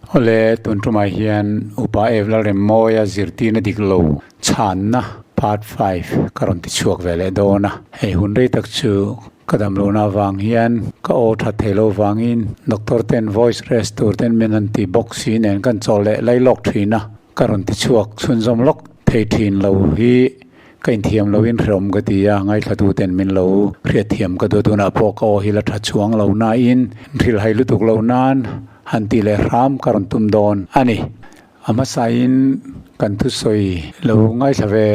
Awle, tun tumah hian Upa Ev Lalremmawia zirtirna dik lo chhanna Part 5 ka rawn ti chhuak ve leh dawn a. Hei hun rei tak chu ka dam lohna avang hian ka aw that thei lo vangin doctor ten voice rest tur ten min han ti bawk si nen kan chawl leh lai lawk thin a. Ka rawn ti chhuak chhunzawm lawk thei thin lo hi ka inthiam loin hreawm ka ti a, ngaithlatuten min lo hriatthiam ka duh tunah pawh ka aw hi la tha chuang lo nain hrilhhai lutuk lo nan han tih leh hram ka rawn tum dawn a ni. A hmasain kan thusawi lo ngaithla ve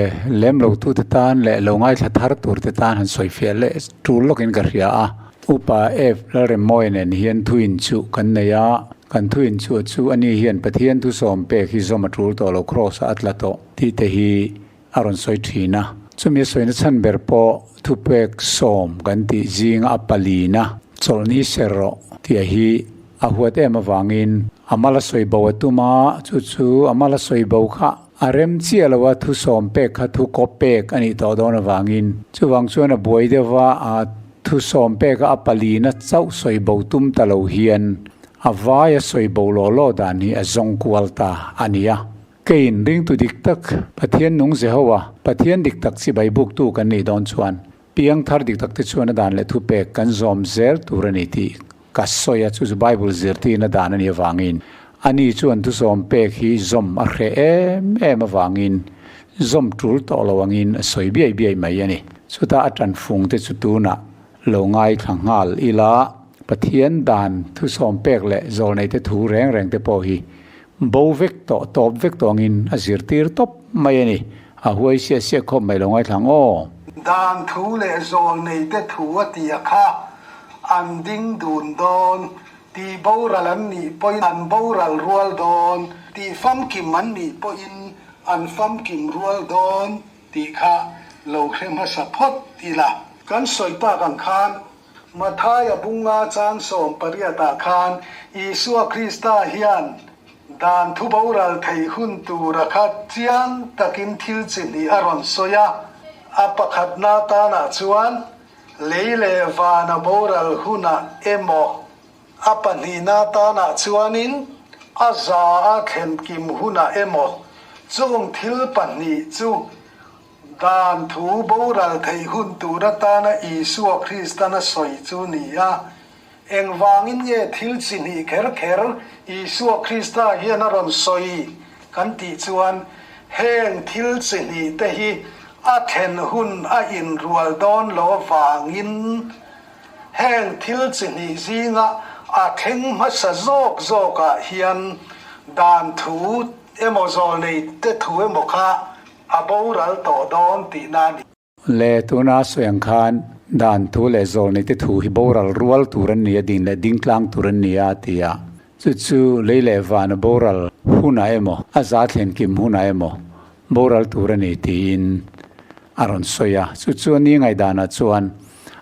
lem lo tute tan leh lo ngaithla thar turte tan han sawifiah leh tul lawkin ka hria a. Upa F. Lalremmawia nen hian thuin chu kan nei a, kan thuin chu a chu ani hian Pathian thusawm pek hi zawm a tul tawh lo kraws ah a tla tawh tih te hi a rawn sawi thin a. Chumi a sawina chhan ber pawh thupek sawm kan tih zinga a palina chawlhni ser rawh tih a hi a huat em avangin a mal a sawi bo a tum a, chu chu a mal a sawi bo kha a rem chiah lo a thusawm pek kha thu kawp pek a nih tawh dawn avangin chuvang chuan a buai deuh va a Thusawm peka a palina chauh sawi bo tum ta lo hian a vaia sawi bo law law dan hi a zawng kual ta a ni a. Keiin ringtu dik tak, Pathian nung Jehowa, Pathian dik tak chibai buktu kan nih dawn chuan piangthar dik takte chuan a dan leh thupek kan zawm zel tur a ni tih ka sawi a, chu chu Bible zirtirna dan a nih avangin ani chuan thusawm pek hi zawm a hreh em em avangin zawm tul tawh lo angin a sawi biai biai mai a ni. Chutah a tanfung te chu tunah lo ngaithla nghal ila, Pathian dan thusawm pek leh zawlneite thu reng reng te pawh hi bo vek tawh, tawp vek tawh angin a zirtir tawp mai a ni. A huai siah siah khawp mai lo ngaithla ang aw. Dan thu leh zawlneite thu a ti a kha an ding dun dawn, tih boral an nih pawhin an boral rual dawn, tih famkim an nih pawhin an famkim rual dawn tih kha lo hre hmasa phawt ila. Kan sawi tak ang khan Mathaia bunga chang 18 ah khan Isua Krista hian dan thu boral theih hun tura kha chiang takin thil chi hnih a rawn sawi a, a pakhatna tanah chuan Lei leh vana boral hunah emaw, a pahnihna tanah chuanin a za a thlen kim hunah emaw, chung thil pahnih chu dan thu boral theih hun tur atana Isua Kristan a sawi chu ni a. Engvangin nge thil chi hnih kher kher Isua Krista hian a rawn sawi kan tih chuan heng thil chi hnih te hi a thlen hun a inrual dawn lo avangin heng thil chi hnih zinga a thleng hmasa zawk zawkah hian dan thu emaw zawlnei te thu emaw kha a boral tawh dawn tihna a ni. Le tuna sawi ang khan dan thu leh zawlneite thu hi boral rual tur an ni a, din leh ding tlang tur an ni a, a ti a. Chu chu lei leh vana boral hunah emaw, a za thlen kim hunah emaw boral tur a ni tiin a rawn sawi a. Chu chu a ni ngaihdanah chuan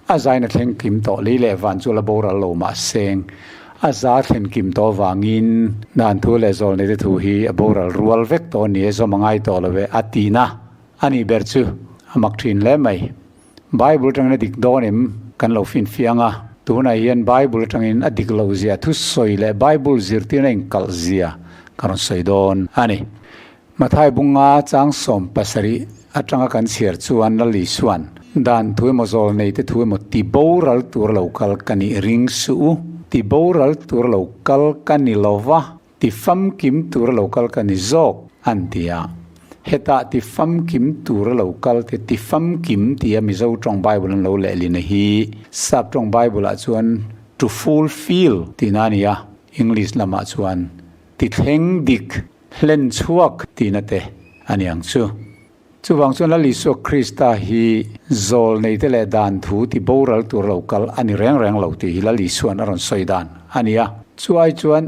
a zain a thleng kim tawh, lei leh van chu la boral lo mah seng, a za thlen kim tawh avangin dan thu leh zawlneite thu hi a boral rual vek tawh a ni e, zawm a ngai tawh lo e, a ti na. A nih ber chu a mak thin hle mai. Bible atangin a dik dawn em kan lo finfiah ang a, tunah hian Bible atangin a dik lo zia thusawi leh Bible zirtirna inkalh zia ka rawn sawi dawn a ni. Mathai bunga chang 17 atanga kan chhiar chuan Lal Isua'n dan thu emaw zawl nei te thu emaw ti boral tur lo kal ka nih ring suh u, ti boral tur lo kal ka ni lova, Ti famkim tura lo kal ka ni zawk, an ti a. Hetah ti famkim tura lo kal te ti famkim tia Mizo tawng Bible an lo lehlin a hi Sap tawng Bible ah chuan to fulfill tihna a ni a, English lamah chuan ti thleng dik, hlen chhuak tihna te a ni ang chu. Chuvang chuan Lal Isua Krista hi zawl neite leh dan thu ti boral tur lo kal a ni reng reng lo tih hi Lal Isua'n a rawn sawi dan a ni a. Chu ai chuan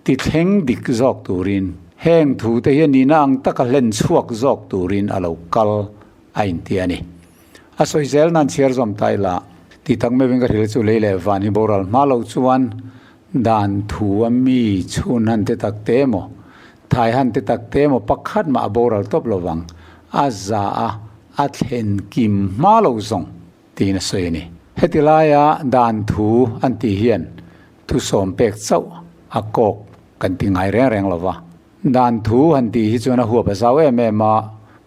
ti thleng dik zawk turin, heng thu te hi a nihna ang taka hlen chhuak zawk turin a lo kal a inti a ni. A sawi zel nan chhiar zawm ta ila, ti tak meuhin ka hrilh chu lei leh van hi boral hma lo chuan Dan thu a mi chhun han te tak te emaw, thai han te tak te emaw pakhat mah a boral tawp lo vang, a za a, a thlen kim hma lo zawng tiin a sawi a ni. Heti laia dan thu an tih hian thusawm pek chauh a kawk. kan ti ngai reng reng lo va. Dan thu han tih hi chuan a huap a zau em em a,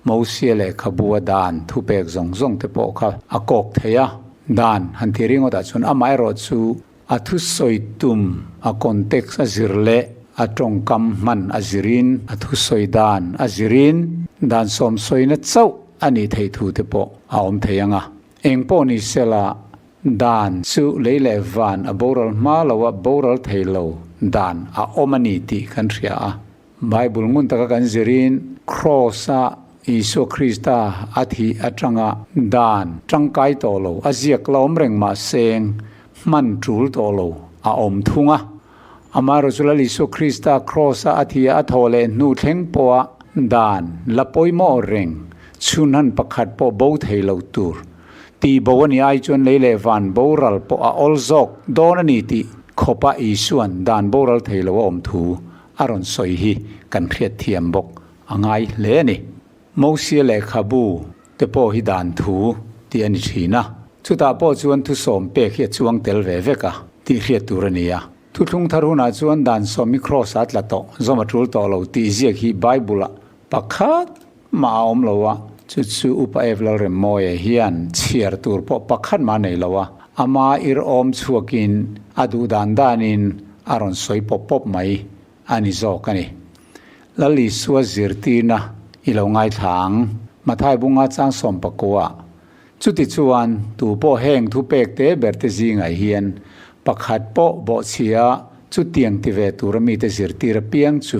Mosia lehkhabu a dan thupek zawng zawng te pawh kha a kawk thei a. Dan han ti ringawtah chuan amaherawh chu a thusawi tum, a context a zir leh a tawngkam hman a zirin, a thusawi dan a zirin dan sawmsawina chauh a nih theih thu te pawh a awm thei ang a. Eng pawh ni sela, dan chu lei leh van a boral hma lo a boral thei lo dan a awm a ni tih kan hria a. Bible ngun taka kan zirin Kraws-a Isua Krista a thih atanga dan tangkai tawh lo, a ziak la awm reng mah seng hman tul tawh lo a awm thung a. Amaherawhchu Lal Isua Krista Kraws-a a thih a thawh leh hnu thleng pawha dan la pawimawh reng chhunhan pakhat pawh bo thei lo tur tih bo a nih ai chuan lei leh van boral pawh a awl zawk dawn a ni tih khawpa Isua'n dan boral thei lo a awm thu a rawn sawi hi kan hriat thiam bawk a ngai hle a ni. Mosia lehkhabu te pawh hi dan thu tih a ni thin a, chutah pawh chuan thusawm pek hi a chuang tel ve vek a tih hriat tur a ni a. Thuthlung thar hunah chuan dan sawm hi kraws a tla tawh, zawm a tul tawh lo tih ziak hi Bible-ah pakhat mah a awm lo a, chu chu Upa Ev Lalremmawia hian chhiar tur pawh pakhat mah a nei lo a, ama ir awm chhuakin a duh dan danin a rawn sawi pawp pawp mai a ni zawk a ni. Lal Isua zirtirna i lo ngaithla ang, Mathai bunga chang sawmpakua. Chutichuan, tu pawh heng thupek te ber te zingah hian pakhat pawh bawhchhia chutiang ti ve tura mite zirtir apiang chu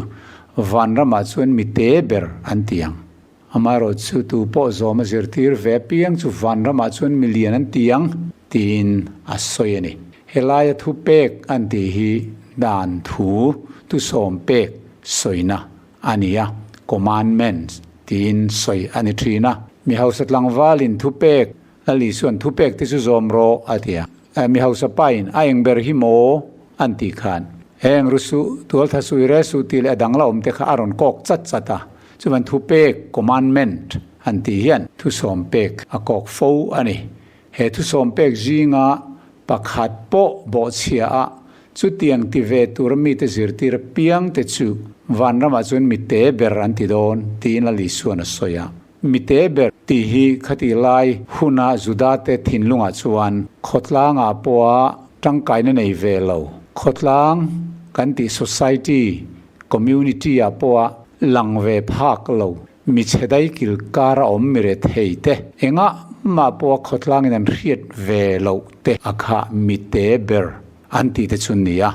vanramah chuan mi te ber an ti ang. Amaherawh chu tu pawh zawma zirtir ve apiang chu vanramah chuan mi lian an ti ang, tiin a sawi a ni. Helaia thupek an tih hi dan thu tusawm pek sawina a ni a, commandments tiin sawi a ni thin a. Mi hausa tlangvalin thupek, Lal Isua'n thupek te chu zawm rawh a ti a. Mi hausa pain a eng ber hi maw an tih khan, Heng ru suh, tualtha suh i rel suh tih leh a dang la awm te kha a rawn kawk chat chat a. Chuvan thupek, commandment, an tih hian thusawm pek a kawk fo a ni. He thusawm pek zinga pakhat pawh bawhchhia a, chutiang ti ve tura mite zirtir apiang te chu vanramah chuan mi te ber an ti dawn tiin Lal Isua'n a sawi a. Mi te ber tih hi khatih lai huna Judate thinlungah chuan khawtlangah pawha tangkaina nei ve lo, khawtlang kan tih society, community-ah pawha lang ve phak lo, Mi chhe dai kil kar a awm mi re thei te, engah mah pawh a khawtlangin an hriat ve loh te a kha mi te ber an tih te chu ni a.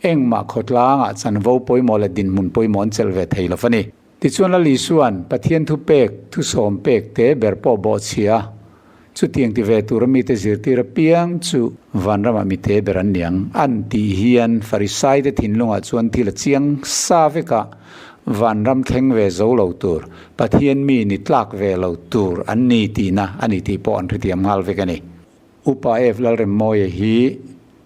Engmah khawtlangah chanvo pawimawh leh dinhmun pawimawh an chelh ve thei lo va ni. Tichuan Lal Isua'n Pathian thu pek, thusawm pek te ber pawh bawhchhia, chutiang ti ve tura mite zirtir apiang chu vanramah mi te ber an ni ang an tih hian Farisaite thinlungah chuan thil a chiang sa vek a, vanram thleng ve zo lo tur, Pathian mi ni tlak ve lo tur an ni tihna a ni tih pawh an hrethiam nghal vek a ni. Upa F. Lalremmawia hi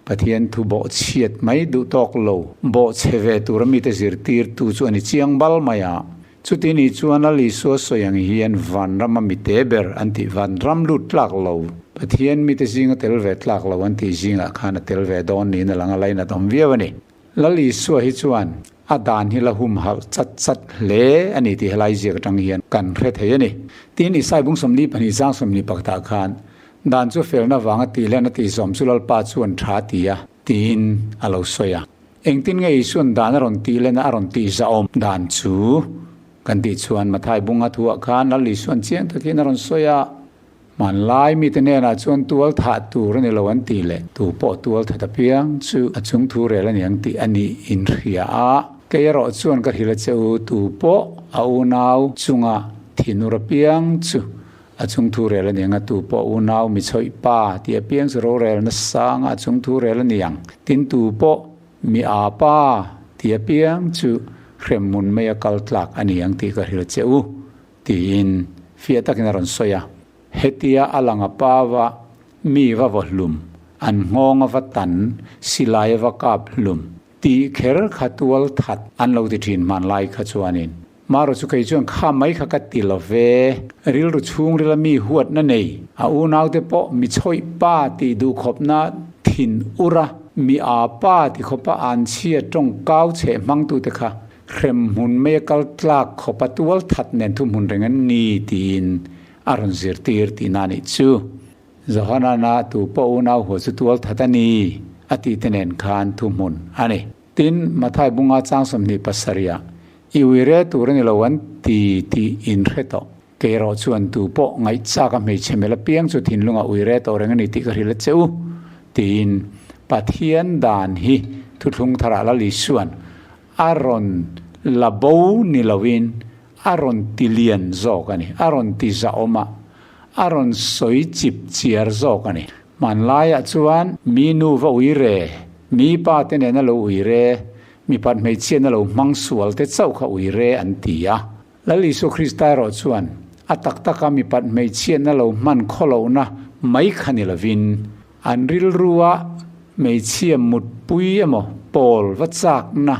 Pathian thu bawhchhiat mai duh tawk lo, bawhchhe ve tura mite zirtirtu chu a ni chiang bal mai a. Chuti ni chuan Lal Isua sawi ang hian vanrama mi te ber an tih vanram lut tlak lo, Pathian mite zinga tel ve tlak lo an tih zingah khan a tel ve dawn niin a lang a lainat awm viau a ni. Lal Isua hi chuan a dan hi la humhalh chat chat hle a ni tih helai ziak atang hian kan hre thei a ni. Tin, Isai bung 42 chang 20 pakhatah khan dan chu felna vanga tih hlen a tihzawm chu Lalpa chuan tha ti a tiin a lo sawi a. Engtin nge Isua'n dan a rawn tih lena a rawn tih zahawm dan chu kan tih chuan Mathai bunga thuah khan Lal Isua'n chiang takin a rawn sawi a, Hmanlai mite hnenah chuan tual thah tur a ni lo an tih leh tu pawh tual that apiang chu a chung thu rel a ni ang tih a nih inhria a. Kei erawh chuan ka hrilh a che u, tu pawh a unau chunga thinur apiang chu A chung thu rel a ni ang a, tu pawh unau mi chhawih pa tih apiang chu rorel nasang a, a chung thu rel a ni ang. Tin, tu pawh mi aa pa tih apiang chu hremhmun mai a kal tlak a ni ang tih ka hrilh che u, tiin fiah takin a rawn sawi a. Hetia a lang a pa va mi va vaw hlum, an nghawng a va tan, silai a va kap hlum tih kher kha tual that an lo ti thin hmanlai kha chuanin. Maro chu kei chuan kha mai kha ka ti lo ve. Rilru chhungrila mi huatna nei, a unaute pawh mi chhawih pa tih duhkhawpna thin ur a. Mi aa pa ti khawpa anchhia tawng kau chheh hmangtute kha hremhmun mai a kal tlak khawpa tual that nen thuhmun reng an ni tiin a rawn zirtir tihna a nih chu. Johana tu pawh unau hua chu tual that a ni a tih te nen khan thuhmun a ni. Tin, Mathai bunga chang 27ah i uire tur a ni lo an ti tih in hre tawh. Kei erawh chuan tu pawh ngaihchak a hmeichhe mel apiang chu thinlungah uire tawh reng a ni tih ka hrilh a che u, tiin Pathian dan hi thuthlung tharah Lal Isua'n a rawn la bo ni loin a rawn ti lian zawk a ni, a rawn ti zahawm a, a rawn sawi chip chiar zawk a ni. Hmanlaiah chuan mi nu va uire, mi pa te nena lo uire, mipat hmeichhiatna lo hmang sual te chauh kha uire an ti a. Lal Isua Krista erawh chuan a tak taka mipat hmeichhiatna lo hman khawlohna mai kha ni lovin, an rilrua hmeichhia mutpui emaw pawl va chakna,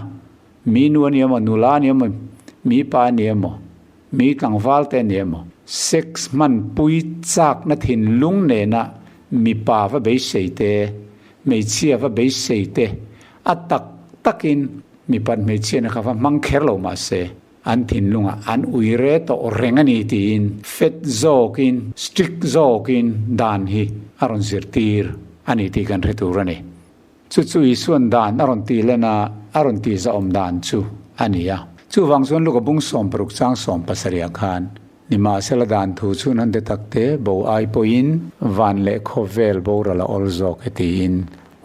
mi nu a ni emaw, nula a ni emaw, mi pa a ni emaw, mi tlangval te a ni emaw, sex hmanpui chakna thinlung nena mipa va beisei te, hmeichhia va beisei te, a tak takin mipat hmeichhiatna kha va hmang kher lo mahse, An thinlungah an uire tawh reng a ni tiin fet zawkin, strict zawkin dan hi a rawn zirtir a ni tih kan hre tur a ni. Chu chu Isua'n dan a rawn tih len a, a rawn tih zahawm dan chu a ni a. Chuvang chuan Luka bung 60 chang 17 ah khan, Nimahsela dan thu chhun han te takte bo ai pawhin van leh khawvel boral a awl zawk e tiin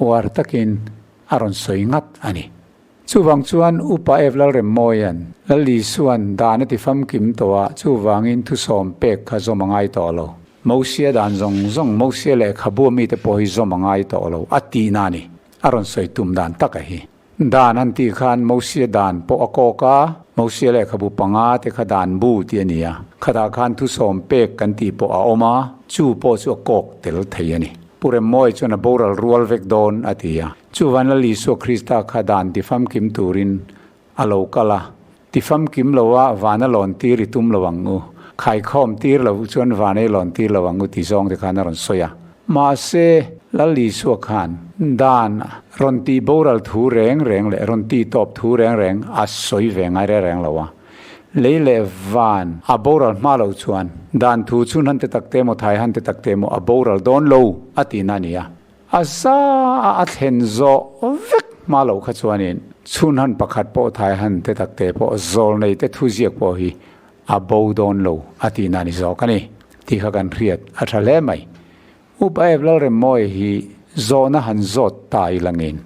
uar takin a rawn sawi ngat a ni. Chuvang chuan Upa Ev Lalremmawia'n Lal Isua'n dan a ti famkim tawh a, chuvangin thusawm pek kha zawm a ngai tawh lo. Mosia dan zawng zawng, Mosia lehkhabu a mite pawh hi zawm a ngai tawh lo, a tihna a ni. A rawn sawi tum dan tak a hi. Dan han tih khan Mosia dan pawh a kawk a, Mosia lehkhabu panga te kha dan bu tih a ni a, khatah khan thusawm pek kan tih pawh a awm a, chu pawh chu a kawk tel thei a ni. Pu Remmawi chuan a boral rual vek dawn a ti a. Chuvan Lal Isua Krista kha dan tifamkim turin a lo kal a, tifamkim lo a van a lawn tir i tum lo ang u, khaikhawm tir lo chuan van ei lawn tir lo ang u ti zawng te khan a rawn sawi a. Mahse, Lal Isua khan dan rawn tih boral thu reng reng leh rawn tih tawp thu reng reng a sawi ve ngai reng reng lo a. Lei leh van a boral hma loh chuan dan thu chhun han te tak te emaw thai han te tak te emaw a boral dawn lo a tihna a ni a. A za a a thlen zawh vek hma loh kha chuanin chhun han pakhat pawh thai han te tak te pawh zawl nei te thu ziak pawh hi a bo dawn lo a tihna a ni zawk a ni tih kha kan hriat a tha hle mai. Upa Ev Lalremmawi hi zawhna han zawt ta ilangin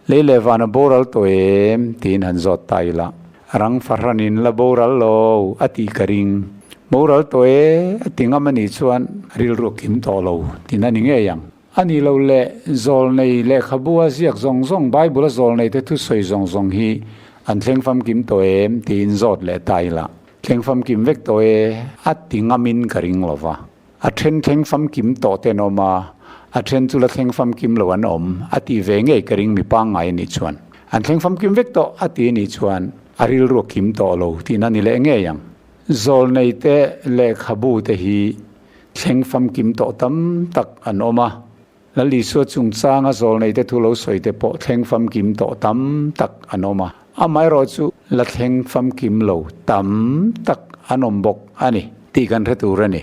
lei leh van a boral tawh em tiin han zawt ta ila rang fahranin la boral lo a tih ka ring. Boral tawh e a ti ngam a nih chuan rilru a kim tawh lo tihna ni ngei ang. A nih loh leh zawlnei lehkhabu a ziak zawng zawng, Bible a zawlnei te thusawi zawng zawng hi an thleng famkim tawh em tiin zawt leh ta ila thleng famkim vek tawh e a ti ngamin ka ring lo va. A then thleng famkim tawh te an awm a, a then chu la thleng famkim lo an awm a tih ve ngei ka ring mi pangngai a nih chuan. An thleng famkim vek tawh a ti a nih chuan a rilru a kim tawh lo tihna ni leh ngei ang. Zawlnei te lehkhabu te hi Thleng famkim tawh tam tak an awm a, Lal Isua chungchanga zawlneite thu lo sawi te pawh thleng famkim tawh tam tak an awm a, amaherawhchu la thleng famkim lo tam tak an awm bawk a ni tih kan hre tur a ni.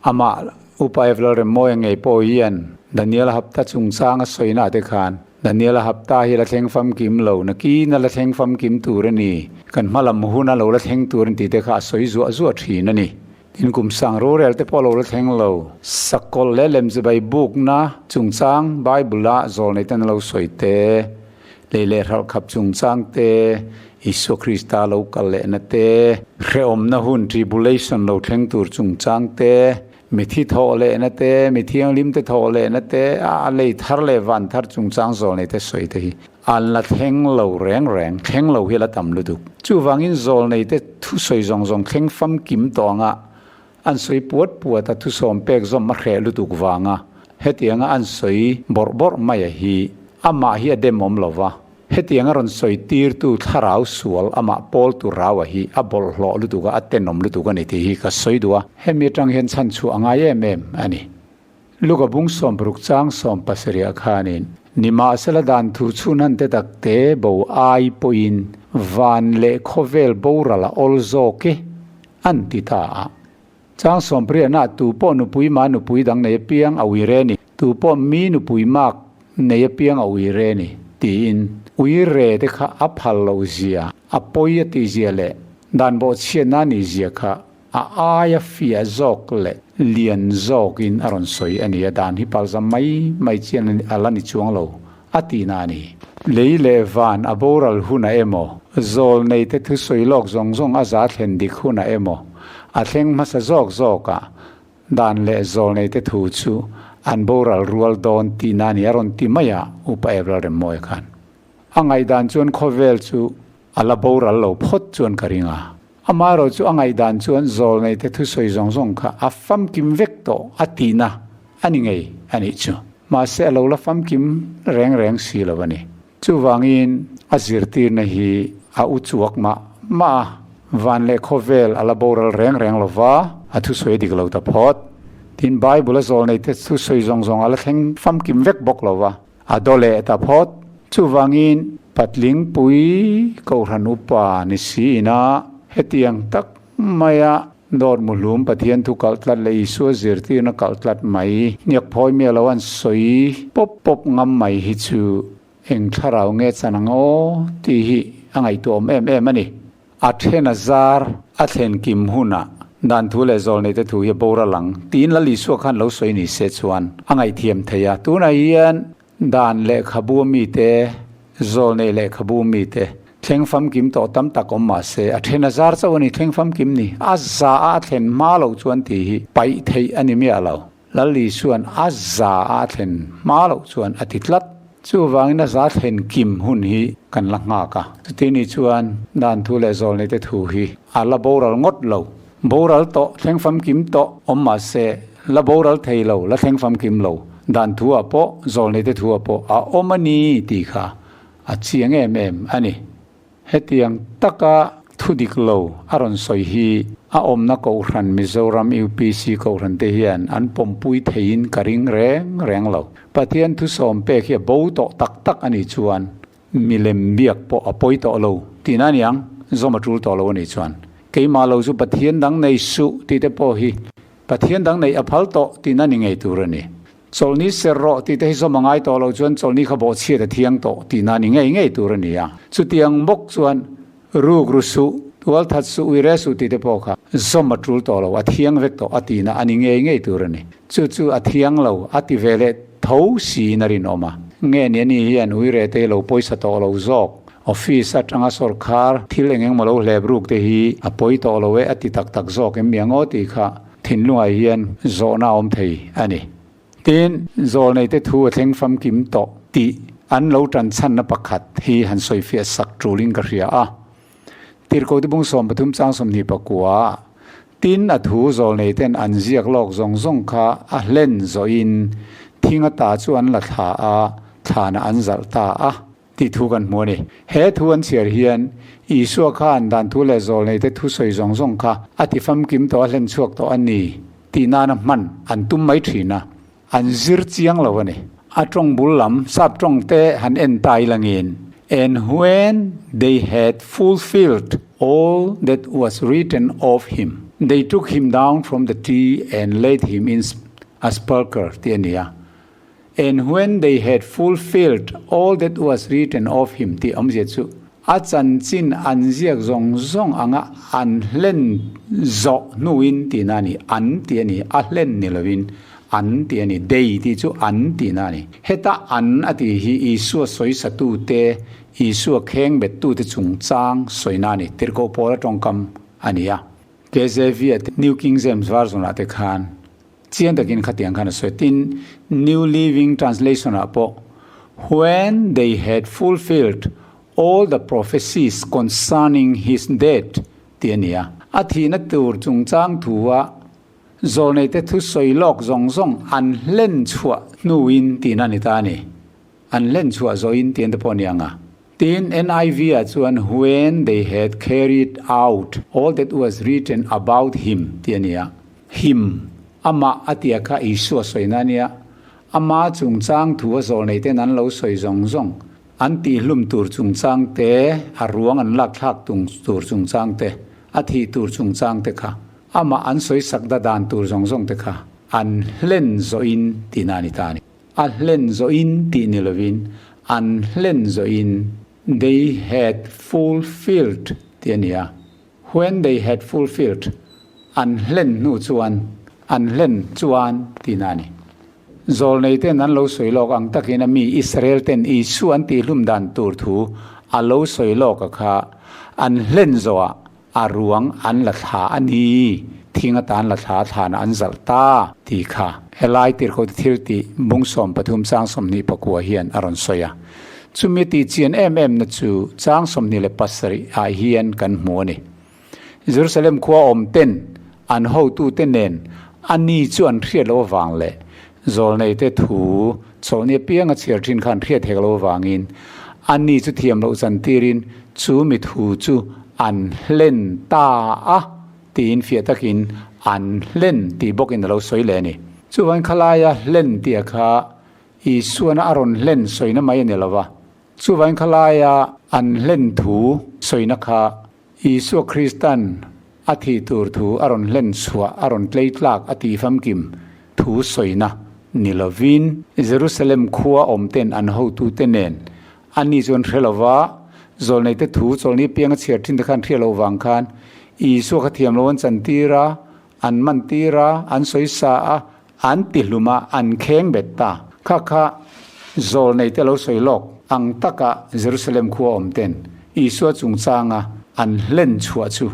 Amah Upa Ev Lalremmawia ngei pawh hian Daniela hapta chungchanga sawina te khan Daniela hapta hi la thleng famkim lo, nakina la thleng famkim tur a ni, kan hmalam huna lo la thleng tur a ni tih te kha a sawi zuah zuah thin a ni. Tin kum sang rorel te pawh lo la thleng lo. Sakawlh leh lemzibai bukna chungchang Bible-a zawlnei ten a lo sawi te, lei leh hralh khap chungchang te, Isua Krista lo kal lehna te, hrehawmna hun, tribulation, lo thleng tur chungchang te, mithi thawh lehna te, mi thianghlim te thawh lehna te, a lei thar leh van thar chungchang zawlnei te sawi te hi An la thleng lo reng reng, thleng lo hi a la tam lutuk. Chuvangin zawlneite thusawi zawng zawng thleng famkim tawh anga an sawi puat puat a, thusawm pek zawm a hreh lutuk vanga hetianga an sawi bawrh bawrh mai a hi amah hi a demawm lo va, hetianga rawn sawi tirtu thlarau sual amah pawltu rau a hi a bawlhhlawh lutuk a, a tenawm lutuk a ni tih hi ka sawi duh a, hemi atang hian chhanchhuah a ngai em em a ni. Luka bung 60 chang 70 ah khanin. Nimahsela dan thu chhun han te tak te bo ai pawhin van leh khawvel boral a awl zawk e, an ti ta a. Chang sawmpriahna tu pawh nupui mah nupui dang nei apiang a ui re ni, tu pawh mi nupui mak nei apiang a ui re ni, tiin ui re te kha a phal loh zia, a pawi a tih zia leh dan bawhchhiatna a nih zia kha a aia fiah zawk leh lian zawkin a rawn sawi a ni a, dan hi palzam mai mai chian a la ni chuang lo a tihna a ni. Lei leh van a boral hunah emaw, zawl neite thusawi lawk zawng zawng a za thlen dik hunah emaw, a thleng hmasa zawk zawkah dan leh zawl neite thu chu an boral rual dawn tihna a ni a rawn ti mai a, Upa Ebrel Remmawia khan. A ngaihdan chuan khawvel chu a la boral lo phawt chuan ka ring a. Amaherawh chu a ngaihdan chuan zawlneite thusawi zawng zawng kha a famkim vek tawh a tihna a ni ngei a nih chu. Mahse a lo la famkim reng reng si lo a ni. Chuvangin a zirtirna hi a u chuak mah mah a, van leh khawvel a la boral reng reng lo va, a thusawi a dik lo ta phawt. Tin, Bible a zawlneite thusawi zawng zawng a la thleng famkim vek bawk lo va. A daw leh ta phawt. Chuvangin Patlingpui Kohhran Upa ni si ina hetiang tak maia dawt muhlum Pathian thu kalh tlat leh Isua zirtirna kalh tlat mai hniak phawi miah lo an sawi pawp pawp ngam mai hi chu eng thlarau nge chan ang aw tih hi a ngaihtuahawm em em a ni. A then a zar a thlen kim hunah dan thu leh zawl neite thu hi a boral ang tiin Lal Isua khan lo sawi ni se chuan a ngaihthiam thei a. Tunah hian dan lehkhabu mite, zawl nei lehkhabu mite thleng famkim tawh tam tak awm mah se a then a zar chauh a ni, thleng famkim ni. A za a a thlen hma lo chuan tih hi paih theih a ni miah lo. Lal Isua'n a za a thlen hma loh chuan a ti tlat. Chuvangin a za thlen kim hun hi kan la nghak a. Chuti ni chuan dan thu leh zawlneite thu hi a la boral ngawt lo. Boral tawh, thleng famkim tawh awm mah se, la boral thei lo, la thleng famkim lo. Dan thu ah pawh, zawlneite thu ah pawh a awm a ni tih kha a chiang em em a ni. Hetiang taka thu dik lo a rawn sawi hi a awmna Kohhran Mizoram UPC Kohhran te hian an pawmpui theiin ka ring reng reng lo. Pathian thusawm pek hi a bo tawh tak tak a nih chuan milem biak pawh a pawi tawh lo tihna a niang, zawm a tul tawh lo a nih chuan keimah lo chu Pathian dang nei suh tih te pawh hi Pathian dang neih a phal tawh tihna ni ngei tur a ni. Chawlhni ser rawh tih te hi zawm a ngai tawh loh chuan chawlhni kha bawhchhiat a thiang tawh tihna ni ngei ngei tur a ni a. Chutiang bawk chuan ruk ru suh, tual that suh, uire suh tih te pawh kha zawm a tul tawh lo, a thiang vek tawh a tihna a ni ngei ngei tur a ni. Chu chu a thiang lo a ti ve leh tho siin a rinawm a. Nge ni ani hian uire te hi lo pawisa tawh lo zawk, office atanga sawrkhar thil eng engmaw lo hlep ruk te hi a pawi tawh lo e a ti tak tak zawk em miang aw tih kha Thinlungah hian zawhna a awm thei a ni. Tin, zawlneite thu a thleng famkim tawh tih an lo tan chhanna pakhat hi han sawifiah sak tulin ka hria a. Tirhkohte bung 13 chang 21 Tin, a thu zawlneiten an ziak lawk zawng zawng kha a hlen zawhin thing ata chu an la thla a, thlanah an zalh ta a. Tih thu kan hmu a ni. He thu an chhiar hian Isua khan dan thu leh zawlneite thu sawi zawng zawng kha a ti famkim tawh a hlen chhuak tawh a ni tih nana hman an tum mai thin a, an zir chiang lo a ni. A tawng bul lam sap tawng te han en ta ilangin, And when they had fulfilled all that was written of him, they took him down from the tree and laid him in a sepulchre tih a ni a. And when they had fulfilled all that was written of him tih awmzia chu a chanchin an ziak zawng zawng anga an hlen zawh hnuin tihna a ni, an tih a ni, a hlen ni lovin an tih a ni, they tih chu an tihna a ni. Heta an a tih hi Isua sawisatute, Isua khengbettute chungchang sawina a ni, tirhkoh pawl a tawngkam a ni a. KJV-a te, New King James Version-ah te khan Chiang takin khatiang khan a sawi. Tin, New Living Translation-ah pawh, When they had fulfilled all the prophecies concerning his death tih a ni a. A thihna tur chungchang thua zawlneite thu sawi lawk zawng zawng an hlen chhuah hnuin tihna a ni ta a ni. An hlen chhuah zawhin tih an te pawh a ni ang a. Tin, NIV-ah chuan When they had carried out all that was written about him tih a ni a. Him, amah a tia kha Isua sawina a nia. Ama chungchang thu a zawlnei ten an lo sawi zawng zawng, an tihhlum tur chungchang te, a ruang an lak thlak tung tur chungchang te, a thih tur chungchang te kha, amah an sawi sak da dan tur zawng zawng te kha an hlen zawhin tihna a ni ta a ni. A hlen zawhin tih ni lovin an hlen zawhin, they had fulfilled tih a ni a. When they had fulfilled, an hlen hnu chuan, an hlen chuan tihna a ni. Zawlneite'n an lo sawi lawk ang takin a mi Israelte'n Isua an tihhlum dan tur thu a lo sawi lawk a kha an hlen zawhah a ruang an la thla a ni, thing atan la thla thlanah an zalh ta tih kha helai tirhkote thil tih bung 13 chang 24 hian a rawn sawi a. Chumi tih chian em em na chu chang 27 ah hian kan hmu a ni. Jerusalem khua awm ten an hotute nen a ni chu an hriat loh avang leh zawlneite thu chawlhni apianga chhiar thin kha an hriat hek loh avangin a ni chu thiam loh chantirin chu mi thu chu an hlen ta a tiin fiah takin an hlen tih bawkin a lo sawi leh a ni. Chuvangin khalaia hlen tih kha Isuana a rawn hlen sawina mai a ni lo va, chuvangin khalaia an hlen thu sawina kha Isua Kristan a thih tur thu a rawn hlen chhuah, a rawn tlei tlak a tih famkim thu sawina ni lovin, Jerusalem khua awmten an hotute nen ani chu an hre lo va, zawlneite thu chawlhni pianga chhiar thin te khan hriat loh vang khan Isua kha thiam lo an chantir a, an mantir a, an sawi sa a, An ti hlum a, an kheng bet ta. Kha kha zawlneite lo sawi lawk ang taka Jerusalem khua awm ten Isua chungchanga an hlen chhuah chu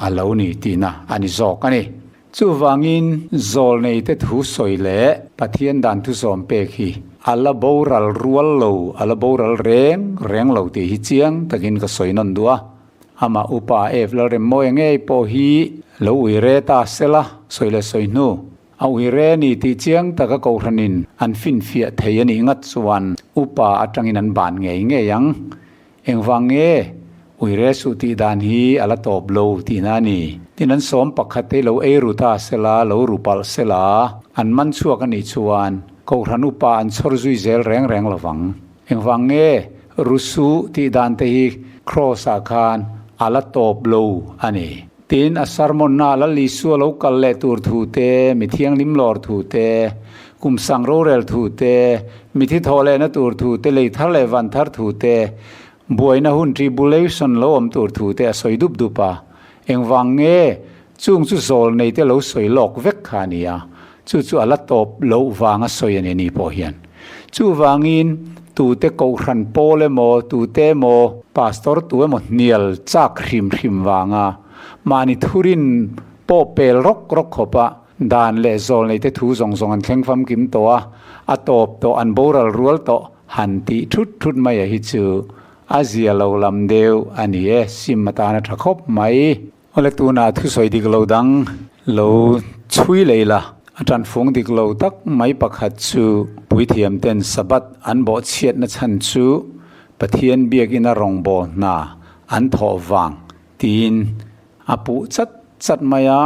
a lo ni tihna a ni zawk a ni. Chuvangin zawlneite thu sawi leh Pathian dan thu sawm pek hi a la boral rual lo, a la boral reng reng lo tih hi chiang takin ka sawi nawn duh a. Amah upa Eve Lalremmawia ngei pawh hi lo ui re ta sela sawi leh sawi hnu A uire ni tih chiang taka Kohhranin an finfiah thei a nih ngat chuan upa atangin an ban ngei ngei ang. Engvang nge uire suh tih dan hi a la tawp lo tihna a ni. Tin an sawm pakhat te lo ei ru ta sela, lo ru palh sela, an man chhuak a nih chuan Kohhran upa an chhawr zui zel reng reng lovang. Engvang nge ru suh tih dan te hi Kraws ah khan a la tawp lo a ni. Tin, a sermon-na Lal Isua lo kal leh tur thu te, mi thianghlim lawr thu te, kum sang rorel thu te, mithi thawh lehna tur thu te, lei thar leh van thar thu te, buaina hun tribulation lo awm tur thu te a sawi dup dup a. Engvang nge chung chu zawl nei te lo sawi lawk vek kha a ni a, chu chu a la tawp loh vanga sawi a ni ni pawh hian. Chuvangin tute kohhran pawl emaw, tute emaw, pastor tu emaw hnial chak hrim hrim vanga mahni thurin pawh pel rawk rawk khawpa dan leh zawl neite thu zawng zawng an thleng famkim tawh a, a tawp tawh, an boral rual tawh han tih thut thut mai a hi chu a zia lo lam deuh a ni e, sim atana tha khawp mai. Awle tunah thusawi dik lo dang lo chhui lei la, a tanfung dik lo tak mai pakhat chu puithiam ten Sabbath an bawhchhiatna chhan chu Pathian biakina rawngbâwl hna an thawh vang tiin a puh chat chat mai a,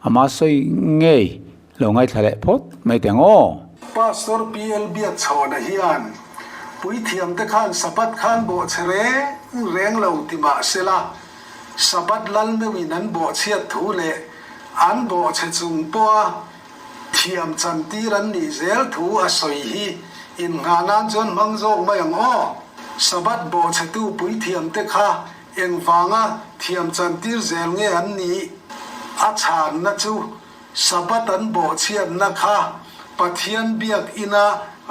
ama sawi ngei lo ngaithla leh phawt mai teh ang aw. Pastor PL Biakchhawna hian puithiam te khan Sabbath khan bawhchhe reng reng lo ti mah sela, Sabbath lal meuhin an bawhchhiat thu leh an bawhchhe chung pawha thiam chantir an nih zel thu a sawi hi innghah nan chuan hmang zawk mai ang aw. Sabbath bawhchhetu puithiam te kha engvanga thiam chantir zel nge an nih? A chhanna chu Sabbath an bawhchhiatna kha Pathian biak ina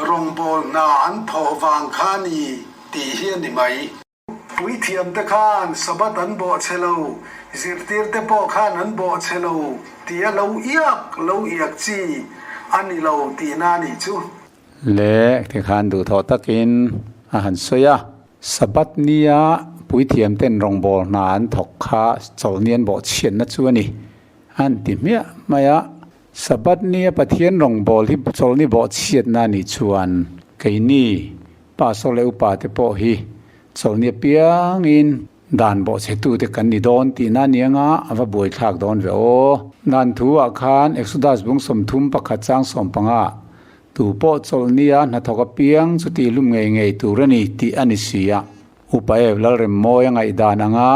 rawngbâwl hna an thawh vang kha a ni tih hi a ni mai. Puithiamte khan Sabbath an bawhchhe lo, zirtirte pawh khan an bawhchhe lo tia lo iak lo iak chi a ni lo tihna a nih chu. Le tikhan duhthawh takin a han sawi a. Sabbath nia puithiamten rawngbâwl hna an thawk kha chawlhni an bawhchhiatna chu a ni. An ti hmiah mai a, Sabbath nia Pathian rawngbâwl hi chawlhni bawhchhiatna a nih chuan keini Pastor leh upa te pawh hi chawlhni apiangin dan bawhchhetute kan ni dawn tihna a ni anga a va buaithlak dawn ve aw. Dan thu ah khan Exodus bung 31 chang 15. Tu pawh chawlhnia hnathawk apiang chu tihlum ngei ngei tur a ni tih a ni si a. Upa Ev Lalremmawi a ngaihdan anga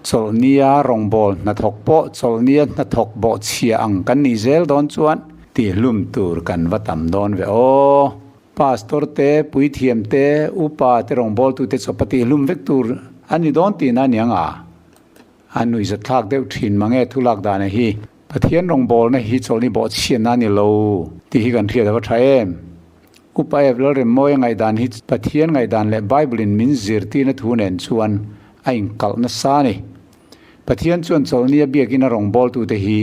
chawlhnia rawngbâwl hnathawk pawh chawlhnia hnathawk bawhchhia ang kan nih zel dawn chuan tihlum tur kan va tam dawn ve aw. Pastor te, puithiam te, upa te rawngbâwltute chawpa tihlum vek tur a ni dawn tihna a ni ang a. A nuihzatthlak deuh thin mange thu lak dana hi. Pathian rawngbawlna hi chawlhni bawhchhiatna a ni lo tih hi kan hriat a va tha em? Upa Ev Lalremmawi a ngaihdan hi Pathian ngaihdan leh Bible in min zirtirna thu nen chuan a inkalh nasa a ni. Pathian chuan chawlhni a biakin a rawngbawltute hi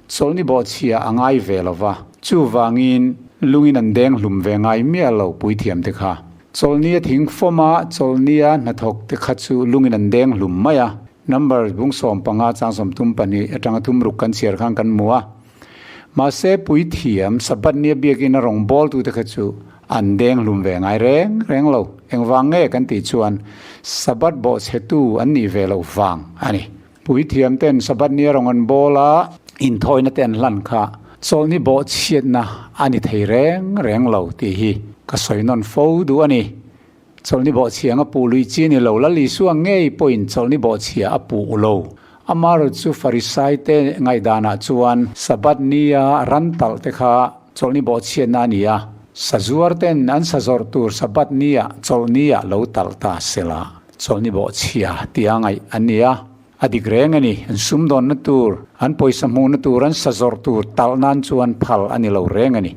chawlhni bawhchhia a ngai ve lo va, chuvangin lungin an deng hlum ve ngai miah lo puithiamte kha. Chawlhni a thing fawm a, chawlhni a hnathawk te kha chu lungin an deng hlum mai a. Number bung 15 chang 32 atanga thum ruk kan chhiar khan kan hmu a. Mahse puithiam Sabbath nia biakin a rawn bawl tu te kha chu an deng hlum ve ngai reng reng lo. Engvang nge kan tih chuan Sabbath bawhchhetu an nih ve loh vang a ni. Puithiam ten Sabbath nia rawn an bawl a, inthawina te an hlan kha chawlhni bawhchhiatna a ni thei reng reng lo tih hi ka sawi nawn fo duh a ni. Chawlhni bawhchhia anga puh lui chi a ni lo, Lal Isua ngei pawhin chawlhni bawhchhia a puh lo. Amaherawhchu chu Farisai te ngaihdanah chuan Sabbath nia ran talh te kha chawlhni bawhchhiatna a ni a, sazuar ten an sazawrh tur Sabbath nia chawlhni ah lo talh ta sela chawlhni bawhchhia tia ngaih an ni a, a dik reng a ni. An sumdawnna tur, an pawisa hmuhna tur, an sazawrh tur talh nan chuan phal a ni lo reng a ni.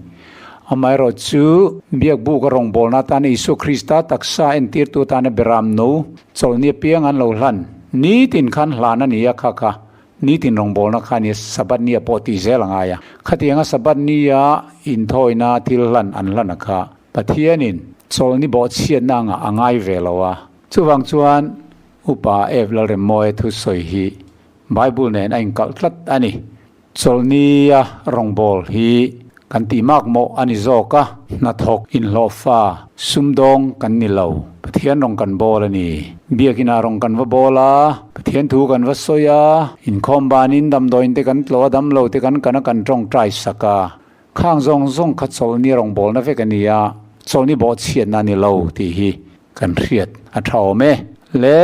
Amaherawh chu, Biakbuk a rawngbawlna atana Isua Krista taksa entirtu atana beram no chawlhni apiang an lo hlan. Nitin khan hlan a ni a, kha kha nitin rawngbawlna kha a ni a, Sabbath nia pawh tih zel a ngai a. Khatianga Sabbath nia inthawina thil hlan an hlan a kha Pathianin chawlhni bawhchhiatna angah a ngai ve lo a. Chuvang chuan Upa Ev Lalremmawia thusawi hi Bible nen a inkalh tlat a ni. Chawlhnia rawngbâwl hi kan tih mak mawh a ni zawk a, hnathawk, inhlawhfa, sumdawng kan ni lo. Pathian rawng kan bâwl a ni. Biakinah rawng kan va bâwl a, Pathian thu kan va sawi a, inkhawm banin damdawiin te kan tlawh a, damlo te kan kan a, kan tawngtai sak a. Khang zawng zawng kha chawlhni rawngbâwlna vek a ni a, chawlhni bawhchhiatna a ni lo tih hi kan hriat a tha awm e. Le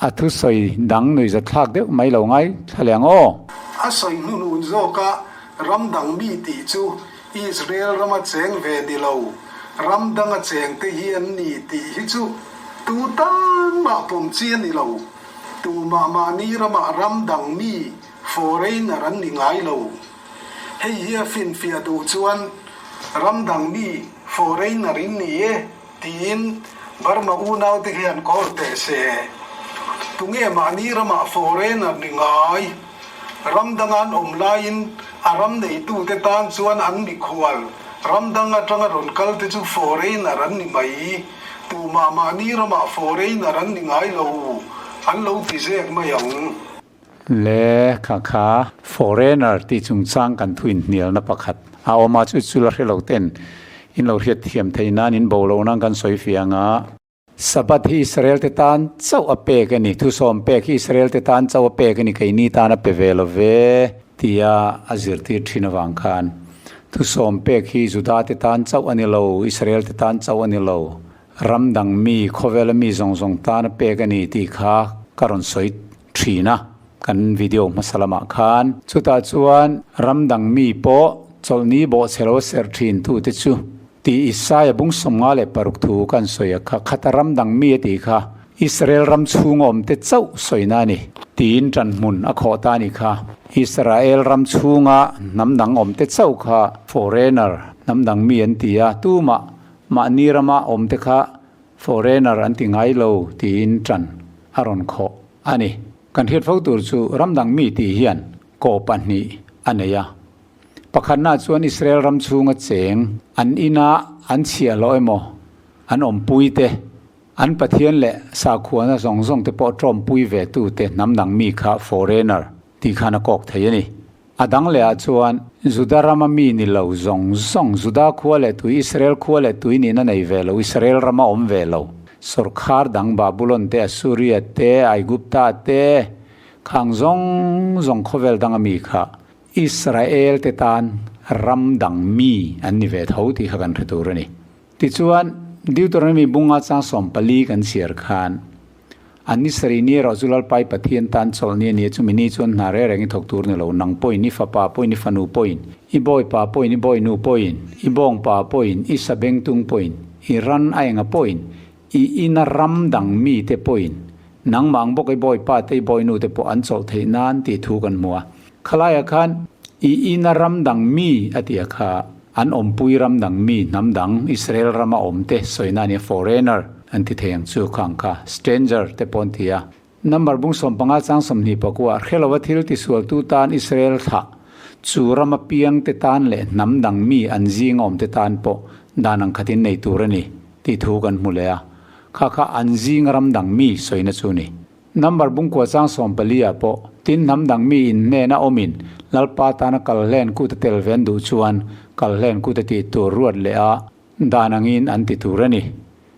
a thusawi dang nuihzatthlak deuh mai lo ngai thla leh ang aw. A sawi hnunun zawka ram dang mi tih chu Israel rama cheng ve ni lo, ram danga cheng te hi an ni tih hi chu tu tan mah pawm chi a ni lo. Tumah mahni ramah ram dang mi foreigner an ni ngai lo. Hei hi a finfiah duh chuan ram dang mi foreigner in ni e tiin Burma unaute hian call teh se. Tunge mahni ramah foreigner ni ngai? Ram danga an awm laiin a ram neitute tan chuan an mikhual ram dang atanga rawn kal te chu foreigner an ni mai. Tumah mahni ramah foreigner an ni ngai lo an lo ti zek mai ang. Le kha kha foreigner tih chungchang kan thu inhnialna pakhat a awm a, chu chu la hre lo ten in lo hriat thiam theih nan in bo lo nan kan sawi fiang a. Sabbath hi Israel te tan chauh a pek a ni, thusawm pek hi Israel te tan chauh a pek a ni, keini tan a pe ve lo ve tia a zirtir thin avang khan thusawm pek hi Juda te tan chauh a ni lo, Israel te tan chauh a ni lo, Ram dang mi, khawvela mi zawng zawng tan a pek a ni tih kha ka rawn sawi thin a, kan video hmasa lamah khan. Chutah chuan ram dang mi pawh chawlhni bawhchhe lo serh thin tute chu tih Isaia bung 56 thu kan sawi a kha, khata ram dang mi a tih kha Israel ram chhunga awmte chauh sawina a ni tiin ṭanhmun a khawh ta a nih kha. Israel ram chhunga hnam dang awmte chauh kha foreigner, hnam dang mi an ti a, tumah Mahni rama awmte kha foreigner an ti ngai lo tiin ṭan a rawn khawh a ni. Kan hriat fo tur chu ram dang mi tih hian kaw pahnih a nei a. Pakhatna chuan Israel ram chhunga cheng an ina an chhiahhlawh emaw an awmpui te, an Pathian leh sakhuana zawng zawng te pawh ṭawmpui ve tute hnam dang mi kha foreigner tih khan a kawk thei a ni. A dang lehah chuan, Juda rama mi ni lo zawng zawng, Juda khua leh tui, Israel khua leh tui nihna nei ve lo, Israel rama awm ve lo, sawrkhar dang Babulon te, Assuria te, Aigupta te, khang zawng zawng khawvel danga mi kha Israel te tan ram dang mi an ni ve tho tih kha kan hre tur a ni. Tichuan, Deuteronomy bunga chang 14 kan chhiar khan, An ni sarih ni erawh chu Lalpai Pathian tan chawlh ni a ni a, chumi ni chuan hna reng reng i thawk tur ni lo, nang pawhin, i fapa pawhin, i fanu pawhin, i bawipa pawhin, i bawinu pawhin, i bawngpa pawhin, i sabengtung pawhin, i ran a enga pawhin, i ina ram dang mite pawhin, nangmah ang bawk i bawipa te i bawinu te pawh an chawlh theih nan tih thu kan hmu a. Khalaiah khan i ina ram dang mi a tih a kha an awmpui ram dang mi hnam dang Israel rama awm te sawina a nia foreigner an ti thei ang chu kha ang kha stranger te pawh an ti a. Number bung 15 chang 21 hre lova thil tisualtu tan Israel thlah chu rama piang te tan leh hnam dang mi an zing awm te tan pawh dan ang khatin nei tur a ni tih thu kan hmu leh a. Kha kha an zing ram dang mi sawina chu a ni. Number bungkua chang 14 ah pawh tin hnam dang mi in hnena awmin Lalpa tana kal hlen kut a tel ven duh chuan kal hlen kut a tih tur ruat leh a dan angin an ti tur a ni.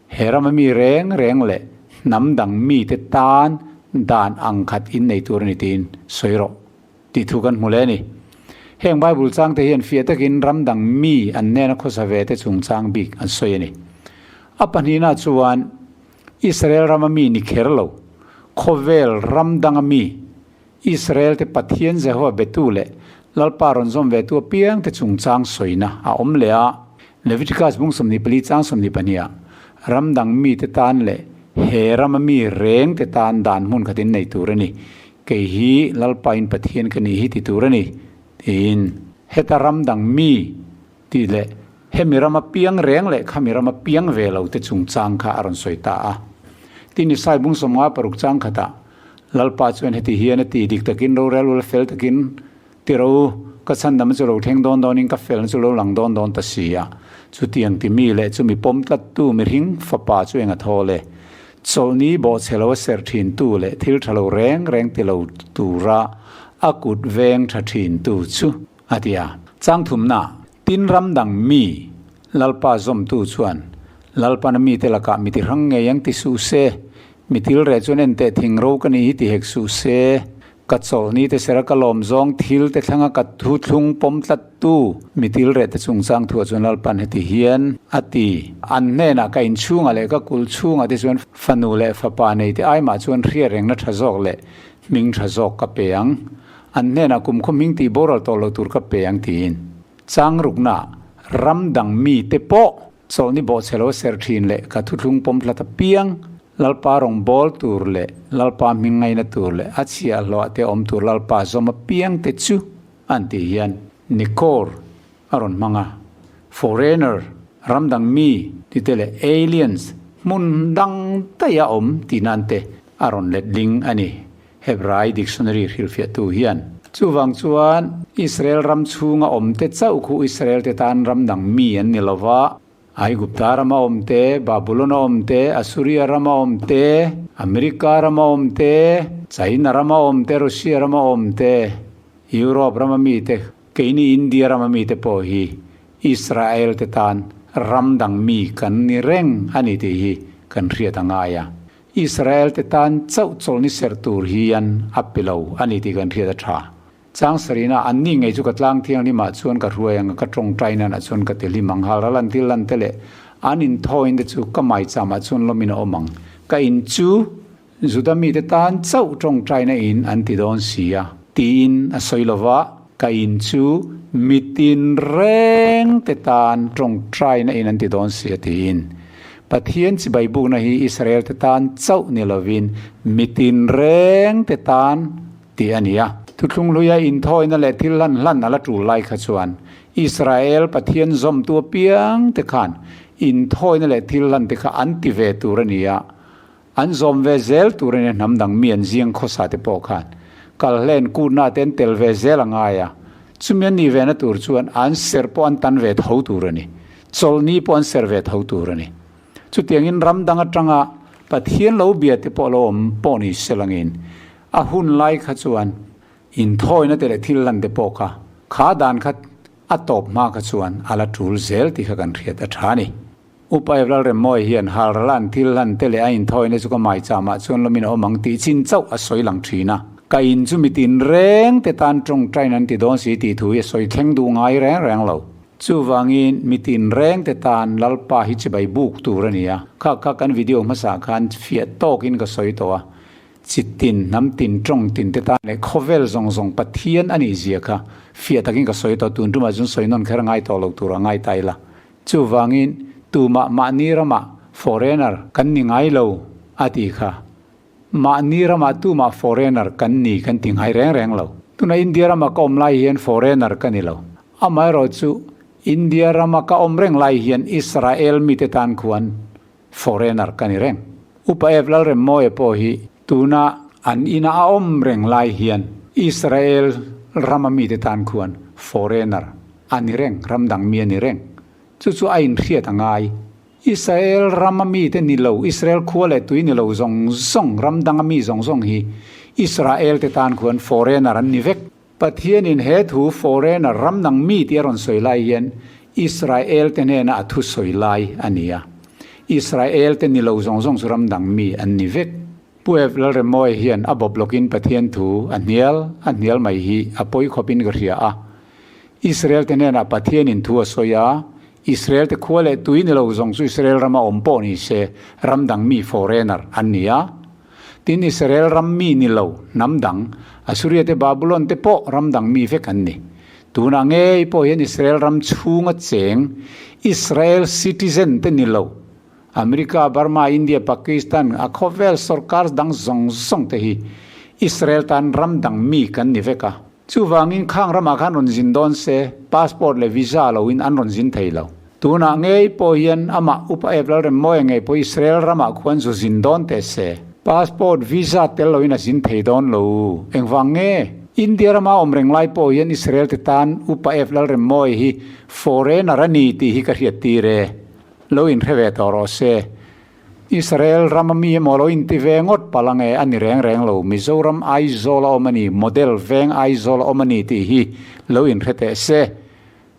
He rama mi reng reng leh hnam dang mite tan dan ang khat in nei tur a ni tiin sawi rawh tih thu kan hmu leh a ni. Heng Bible changte hian fiah takin ram dang mi an hnena khawsa ve te chungchang bik an sawi a ni. A pahnihna chuan Israel rama mi ni kher lo, khawvel ram danga mi, Israel te Pathian Jehova betu leh Lalpa rawn zawm ve tu apiang te chungchang sawina a awm leh a. Leviticus bung 24 chang 22 ah ram dang mi te tan leh he rama mi reng te tan dan hmun khatin nei tur a ni, kei hi Lalpa in Pathian ka ni hi ti tur a ni, tiin. Heta ram dang mi Tih leh hemi rama piang reng leh khami rama piang ve lo te chungchang kha a rawn sawi ta a. Tin Isai bung 56 chang khatah Lalpa chuan heti hian a ti, Dik takin rorel ula fel takin ti ro u, ka chhandam chu lo thleng dawn dawnin ka felna chu lo lang dawn dawn ta si a. Chutiang ti mi leh chumi pawm tlattu mihring fapa chu eng a thawl e. Chawlhni bawhchhe lo a serh thintu leh thil tha lo reng reng ti lo tura a kut veng tha thintu chu A ti a. Changthumna, Tin ram dang mi Lalpa zawmtu chuan Lalpana mite lakah mi ti hrang ngei ang ti suh se, mi til reh chuan enteh thing ro ka nih hi ti hek suh se, ka chawlhni te sera ka lawm zawng thil te thlenga ka thu thlung pawm tlattu mi til reh te chungchang thuah chuan Lalpan heti hian a ti. An hnenah ka inchhungah leh ka kulh chhungah te chuan fanu leh fapa nei te aimah chuan hriat rengna tha zawk leh hming tha zawk ka pe ang. An hnenah kum khaw hming tih boral tawh lo tur ka pe ang tiin chang rukna ram dang mite pawh chawlhni bawhchhe lo ser thin leh ka thuthlung pawm tlat apiang Lalpa rawng bawl tur leh Lalpa hming ngaina tur leh a chhiahhlawh te awm tur Lalpa zawm apiang te chu an tih hian Nikor a rawn hmang a. Foreigner, ram dang mi tite leh aliens, hmun dang daih a awm tih nan te a rawn letling a ni. Hebrai dictionary hrilhfiahtu hian. Chuvang chuan Israel ram chhunga awmte chauh khu Israel te tan ram dang mi an ni lova, Aigupta rama awmte, Babulon a awmte, Assuria rama awmte, America rama awmte, China rama awmte, Russia rama awmte, Europe rama mite, keini India rama mite pawh hi Israel te tan ram dang mi kan ni reng a ni tih hi kan hriat a ngai a. Israel te tan chauh chawlhni serh tur hian a pe lo a ni tih kan hriat a tha. Chang sarihna, Anni ngei chu ka tlang thianghlimah chuan ka hruai ang a, ka tawngtai nanah chuan ka ti hlim ang. Halral an thil lan te leh an inthawin te chu ka maichamah chuan lawmin a awm ang. Ka in chu Juda mite tan chauh tawngtaina in an ti dawn si a, tiin a sawi lo va, ka in chu mitin reng te tan tawngtaina in an ti dawn si a, tiin. Pathian chibai bukna hi Israel te tan chauh ni lovin mitin reng te tan tih a ni a. Thuthlung hluia inthawina leh thil hlan hlan a la tul lai kha chuan Israel Pathian zawmtu apiang te khan inthawina leh thil hlan te kha an ti ve tur a ni a, an zawm ve zel tur a ni a, hnam dang mi an ziang khawsa te pawh khan kalhlen kutna te an tel ve zel a ngai a, chumi an nih vena tur chuan an serh pawh an tan ve tho tur a ni. Chawlhni pawh an ser ve tho tur a ni. Chutiangin ram dang atanga Pathian lo bia te pawh lo awm pawh ni se langin a hun lai kha chuan inthawina te leh thil lan te pawh kha kha dan kha a tawp hma kha chuan a la tul zel tih kha kan hriat a tha a ni. Upa Evlal Remmawi hian halral an thil lan te leh a inthawina chu ka maicham ah chuan lawmin a awm ang tih chin chauh a sawi lang thin a. Ka in chu mi tinreng te tan tawngtain an ti dawn si tih thu hi a sawi thleng duh ngai reng reng lo. Chuvangin mi tinreng te tan Lalpa hi chibai buk tur a ni a, kha kha kan video hmasa khan fiah tawkin ka sawi tawh a, chi tin, hnam tin, tawng tin te tan leh khawvel zawng zawng Pathian a nih zia kha fiah takin ka sawi tawh, tun tumah chuan sawi nawn kher a ngai tawh lo tur a ngai ta ila. Chuvangin tumah mahni ramah foreigner kan ni ngai lo a tih kha. Mahni ramah tumah foreigner kan ni kan ti ngai reng reng lo. Tuna India rama ka awm lai hian foreigner ka ni lo. Amaherawh chu India rama ka awm reng lai hian Israel mite tan khuan foreigner ka ni reng. Upa Ev Lalremmawia pawh hi tuna an ina a awm reng lai hian Israel rama mite tan khuan foreigner a ni reng, ram dang mi a ni reng. Chu chu a inhriat a ngai. Israel rama mite ni lo, Israel khua leh tui ni lo zawng zawng, ram danga mi zawng zawng hi Israel te tan khuan foreigner an ni vek. Pathianin he thu foreigner ram dang mi tih a rawn sawi lai hian Israel te hnena a thu sawi lai a ni a. Israel te ni lo zawng zawng chu ram dang mi an ni vek. Pu Ev Lalremawia hian a bawp lawkin Pathian thu a hnial a hnial mai hi a pawi khawpin ka hria a. Israel te hnenah Pathianin thu a sawi a, Israel te khua leh tui ni lo zawng chu Israel rama awm pawh ni se ram dang mi foreigner an ni a. Tin Israel ram mi ni lo hnam dang Assuria te Babulon te pawh ram dang mi vek an ni. Tunah ngei pawh hian Israel ram chhunga cheng Israel citizen te ni lo America, Burma, India, Pakistan a khawvel sorkar dang zawng zawng te hi Israel tan ram dang mi kan ni vek a. Chuvangin khang ramah khan rawn zin dawn se, passport leh visa loin an rawn zin thei lo. Tunah ngei pawh hian amah Upa Ep Lalremmawia ngei pawh Israel ramah khuan zu zin dawn teh se, passport, visa tel loin a zin thei dawn lo. Engvang nge? India rama awm reng lai pawh hian Israel te tan Upa Ep Lalremmawia hi foreigner a ni tih hi ka hriattir e. Lo inhre ve tawh rawh se. Israel rama mi emaw lo inti ve ngawt palh ange a ni reng reng lo, Mizoram Aizawl a awm a ni, Model veng Aizawl a awm a ni tih hi lo inhre teh se.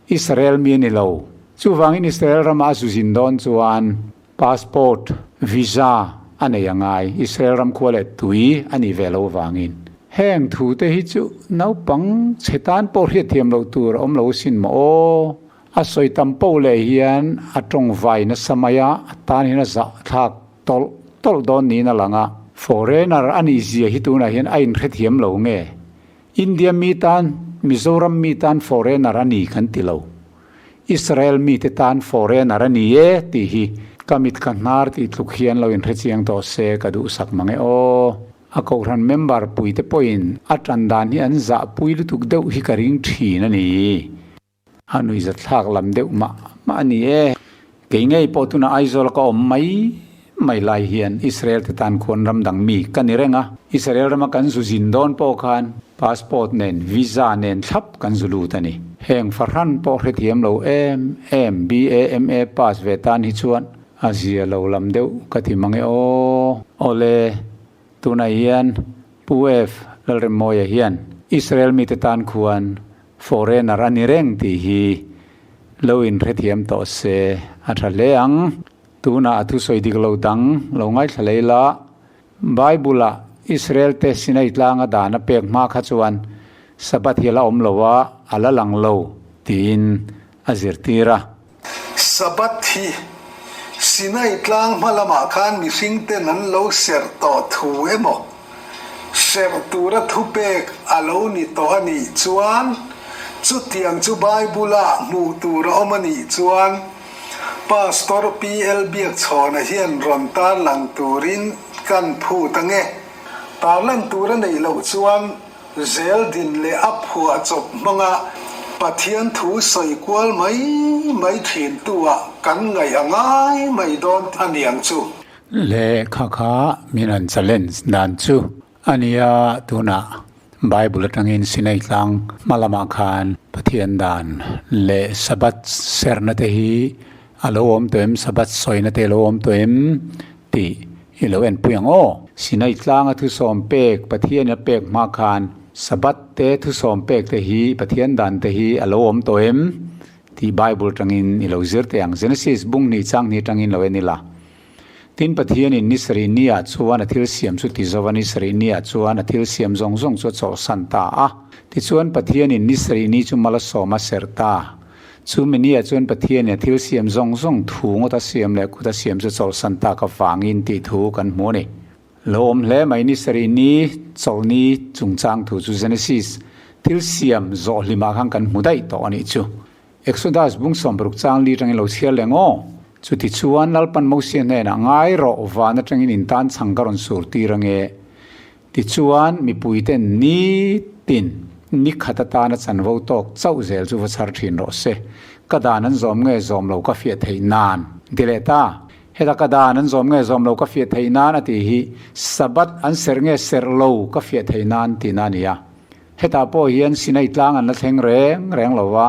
Israel mi a ni lo. Chuvangin Israel rama a zu zin dawn chuan passport, visa a nei a ngai, Israel ram khua leh tui a nih ve lo avangin. Heng thu te hi chu naupang chhe tan pawh hriatthiam loh tur a awm lo asin maw aw. A sawi tam poh leh hian a tawng vai nasa mai a, a tan hian a zahthlak tawlh tawlh dawn niin a lang a. Foreigner a nih zia hi tunah hian a inhrethiam lo nge? India mi tan, Mizoram mi tan foreigner a ni kan ti lo. Israel mite tan foreigner a ni e tih hi ka mit ka hnar tih tluk hian lo inhrechiang tawh se ka duhsak mang e aw. A kohhran member puite pawhin a tan dan hi an zahpui lutuk deuh hi ka ring thin a ni. A nuihzatthlak lam deuh mah mah a ni e. Kei ngei pawh tunah Aizawl ka awm mai mai lai hian Israel te tan khuan ram dang mi ka ni reng a. Israel rama kan zu zin dawn pawh khan passport nen visa nen thlap kan zu lut a ni. Heng fahran pawh hrethiam lo em em BAMA pass ve tan hi chuan a zia lo lam deuh ka ti mang e aw. Awle, tunah hian Pu F. Lalremmawia hian Israel mite tan khuan Foreigner a ni reng tih hi lo inhrethiam tawh se a tha hle ang. Tunah a thusawi dik lo dang lo ngaithla lei la, Bible-ah Israel te Sinai tlanga dan a pek hma kha chuan Sabbath hi a la awm lo a, a la lang lo tiin a zirtir a. Sabbath hi Sinai tlang hma lamah khan mihring ten an lo serh tawh thu emaw, serh tura thupek a lo ni tawh a nih chuan, chutiang chu Bible-ah hmuh tur a awm a nih chuan Pastor PL Biakchhawna hian rawn tarlang turin kan phut ange. Tarlan tur a neih loh chuan Zel din leh a phuah chawp hmanga Pathian thu sawi kual mai mai thin tu ah kan ngaih a ngai mai dawn a niang chu. Lehkha kha min han challenge dan chu a nia, tunah Bible atangin Sinai tlang hma lamah khan Pathian dan leh Sabbath serna te hi a lo awm tawh em, Sabbath sawina te a lo awm tawh em tih I lo enpui ang aw. Sinai tlanga thusawm pek Pathian a pek hma khan Sabbath te thusawm pek te hi Pathian dan te hi a lo awm tawh em tih Bible tangin i lo zir teh ang. Genesis bung hnih chang hnih tangin lo en ila. Tin, Pathianin ni sarih niah chuan a thil siam chu ti zo a, ni sarih niah chuan a thil siam zawng zawng chu a chawlhsan ta a. Tichuan, Pathianin ni sarih ni chu mal a sawm a serh ta. Chu mi niah chuan Pathianin a thil siam zawng zawng thu ngawt a siam leh kut a siam chu chawlhsan tak avangin tih thu kan hmu a ni. Lo awm hle mai ni sarih ni chawlhni chungchang thu chu Genesis thil siam zawh hlimah khan kan hmu daih tawh a nih chu. Exodus bung 60 chang li atangin lo chhiar leh ngaw. Chuti chuan Lalpan Mosia hnenah ngai rawh van atangin in tan chhang ka rawn sur tir ange. Tichuan mipuiten nitin ni khat atana chanvo tawk chauh zel chu va chhar thin rawh se. Ka dan an zawm nge zawm lo ka fiah theih nan ti leh ta. Heta ka dan an zawm nge zawm lo ka fiah theih nan a tih hi Sabbath an serh nge serh lo ka fiah theih nan tihna a ni a. Hetah pawh hian Sinai tlang an la thleng reng reng lo va,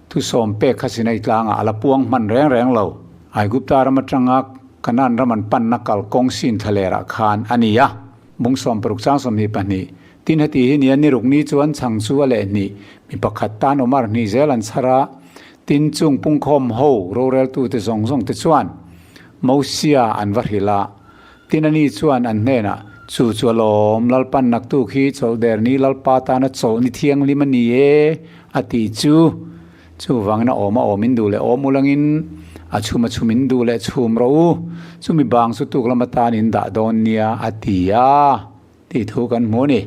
thusawm pek kha Sinai tlangah a la puang hman reng reng lo. Aigupta ram atanga Kanaan ram an panna kalkawng sin thlalerah khan a ni a. Bung 60 chang 22, Tin heti hi nia ni ruk ni chuan chhang chu a leh hnih, mi pakhat tan awm ar hnih zel an chhar a, tin chung pungkhawm ho roreltute zawng zawng te chuan Mosia an va hrilh a. Tin ani chuan an hnenah, Chu chu a lawm, Lalpan naktuk hi chawlh der ni Lalpa tana chawlh ni thianghlim a ni e, a ti chu. Chuvangin a awm a awm in duh leh awm ulangin a chhum a chhum in duh leh chhum rawh u, chumi bang chu tuk lam atan in dah dawn nia, a ti a, tih thu kan hmu a ni.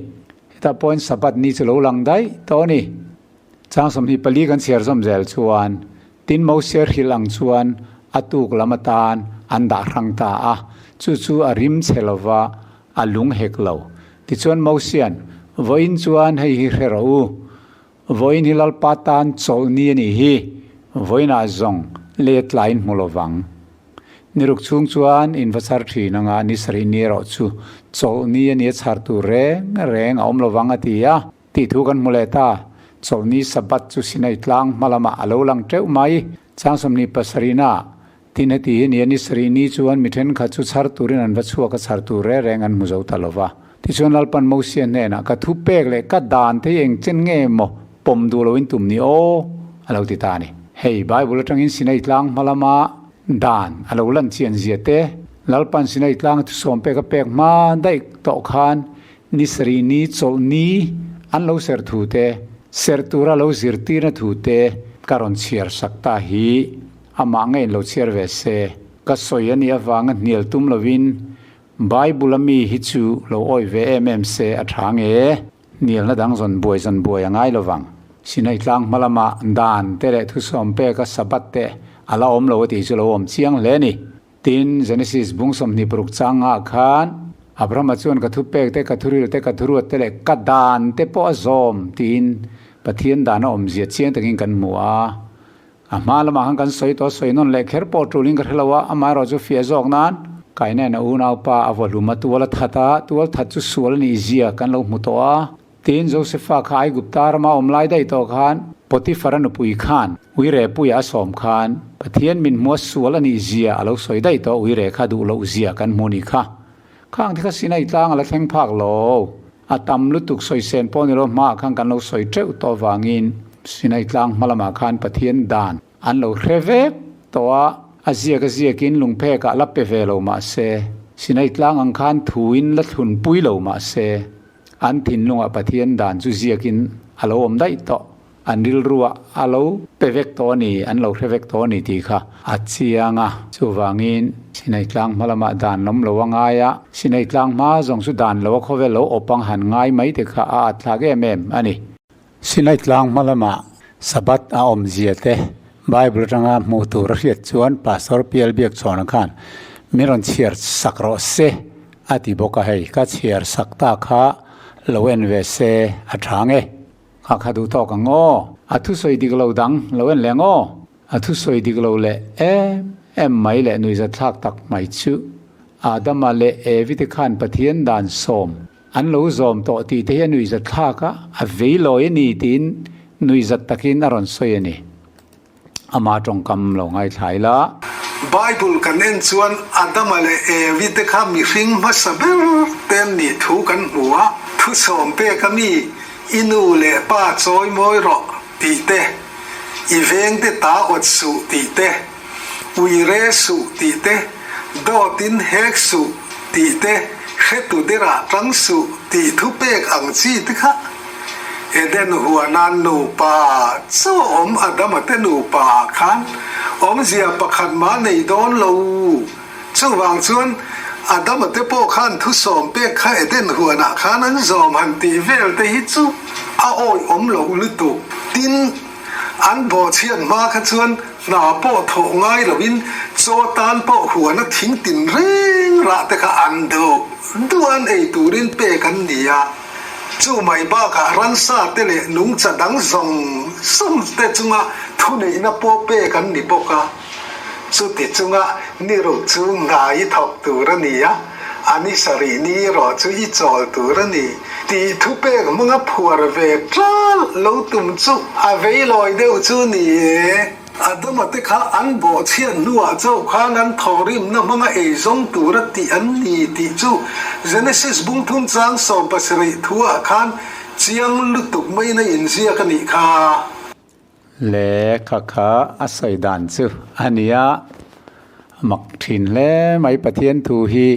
Hetah pawhin Sabbath ni chu lo lang daih tawh a ni. Chang 24 kan chhiar zawm zel chuan Tin Mosia hrilh ang chuan a tuk lam atan an dah hrang ta a, chu chu a rim chhe lova a lung hek lo. Tichuan Mosia'n, Vawiin chuan hei hi hre rawh u, vawiin hi Lalpa tan chawlh ni a nih hi, vawiinah zawng lei tlaiin hmu lovang. Ni ruk chhung chuan in va chhar thin anga ni sarih ni erawh chu chawlh ni a ni a chhar tur reng reng a awm lovang a ti a. Tih thu kan hmu leh ta. Chawlhni Sabbath chu Sinai tlang hma lamah a lo lang teuh mai. Chang 27 ah, Tin heti hi nia ni sarih ni chuan mi thenkhat chu chhar turin an va chhuak a chhar tur reng reng an hmu zo ta lo va. Tichuan Lalpan Mosia hnenah ka thu pek leh ka dan te hi eng chen nge maw pawm duh loin tum ni aw a lo ti ta a ni. Hei Bible atangin Sinai tlang hma lama dan a lo lan chian zia te, Lalpan Sinai tlang thusawm pek a pek hma daih tawh khan Ni sarih ni chawlh ni an lo serh thu te, serh tura lo zirtirna thu te ka rawn chhiar sak ta hi amah ngeiin lo chhiar ve se. Ka sawi a nih avanga hnial tum lovin Bible a mi hi chu lo awih ve em em se a tha nge? Hnialna dang zawn buai zawn buai a ngai lovang. Sinai tlang hma lama dan te leh thusawm peka Sabbath te a la awm lo a tih chu lo awm chiang hle a ni. Tin, Genesis bung 26 changah khan Abrahama chuan ka thupek te, ka thuril te, ka thuruat te leh ka dan te pawh a zawm tiin Pathian dan a awmzia chiang takin kan hmu a. A hma lamah khan kan sawi tawh a, sawi nawn leh kher pawh tulin ka hre lo a, amaherawh chu fiah zawk nan Kainain a unaupa a vawhlum a, tual a that a, tual that chu sual a nih zia kan lo hmu tawh a. Tin, Josefa kha Aigupta rama awm lai daih tawh khan Potifara nupui khan uire puia a sawm khan Pathian min hmua sual a nih zia a lo sawi daih tawh uire kha duh loh zia kan hmu nih kha. Khang te kha Sinai tlang a la thleng phak lo. A tam lutuk sawi sen pawh ni lo hmaah khan kan lo sawi teuh tawh avangin Sinai tlang hma lamah khan Pathian dan an lo hre vek tawh a, a ziak a ziakin lungphekah la pe ve lo mah se, Sinai tlang ang khan thuin la thlunpui lo mah se, An thinlungah Pathian dan chu ziakin a lo awm daih tawh, an rilruah a lo pe vek tawh a ni, an lo hre vek tawh a ni tih kha a chiang a. Chuvangin, Sinai tlang hma lamah dan lawm lo a ngai a, Sinai tlang hma zawng chu dan lo a khawvel lo awp ang han ngai mai te kha a atthlak em em a ni. Sinai tlang hma lamah Sabbath a awmzia te Bible atanga hmuh tur a hriat chuan Pastor Pial Biakchhawna khan min rawn chhiar sak rawh se a ti bawk a, hei ka chhiar sak ta kha lo en ve se a tha nge. Kha kha duh tawk ang aw. A thusawi dik lo dang lo en leh ang aw. A thusawi dik lo leh em em mai leh nuihzatthlak tak mai chu Adama leh Evi te khan Pathian dan sawm An lo zawm tawh tih te hi a nuihzat thlak a, a vei lawi a ni tiin nuihzat takin a rawn sawi a ni. Ama tawngkam lo ngaithla ila. Bible kan en chuan Adama leh Evi te kha mihring hmasa ber te an nih thu kan hmu a, thusawm pek a mi, i nu leh pa chawi mawi rawh tih te, i veng te ta awt suh tih te, ui re suh tih te, Dawtin hek suh tih te, hretu derah tang suh tih thupek ang chi te kha Eden huana nupa chaw awm Adama te nupa ah khan awmzia pakhat mah nei dawn lo. Chuvang chuan Adama te pawh khan thusawm pek kha Eden huanah khan an zawm han tih vel te hi chu a awihawm loh lutuk. Tin, An bawhchhiat hma kha chuan hna pawh thawh ngai loin chaw tan pawh huana thing tin reng rah te kha an duh duh an ei turin pek an ni a. Chu mai bakah ransa te leh nungcha dang zawng zawng te chunga thuneihna pawh pek an ni bawk a. Chuti chunga ni ruk chu hna i thawk tur a ni a, a ni sarih ni erawh chu i chawl tur a ni tih thupek hmanga phuar ve tlal lo tum chu a vei lawi deuh chu ni e. Adama te kha an bawhchhiat hnuah chauh khan an thawhrimna hmanga eizawng tura tih an ni tih chu Genesis bungthum chang 17 thuah khan chiang lutuk maiin a inziak a nih kha. Lehkha kha a sawi dan chu a nia, mak thin hle mai Pathian thu hi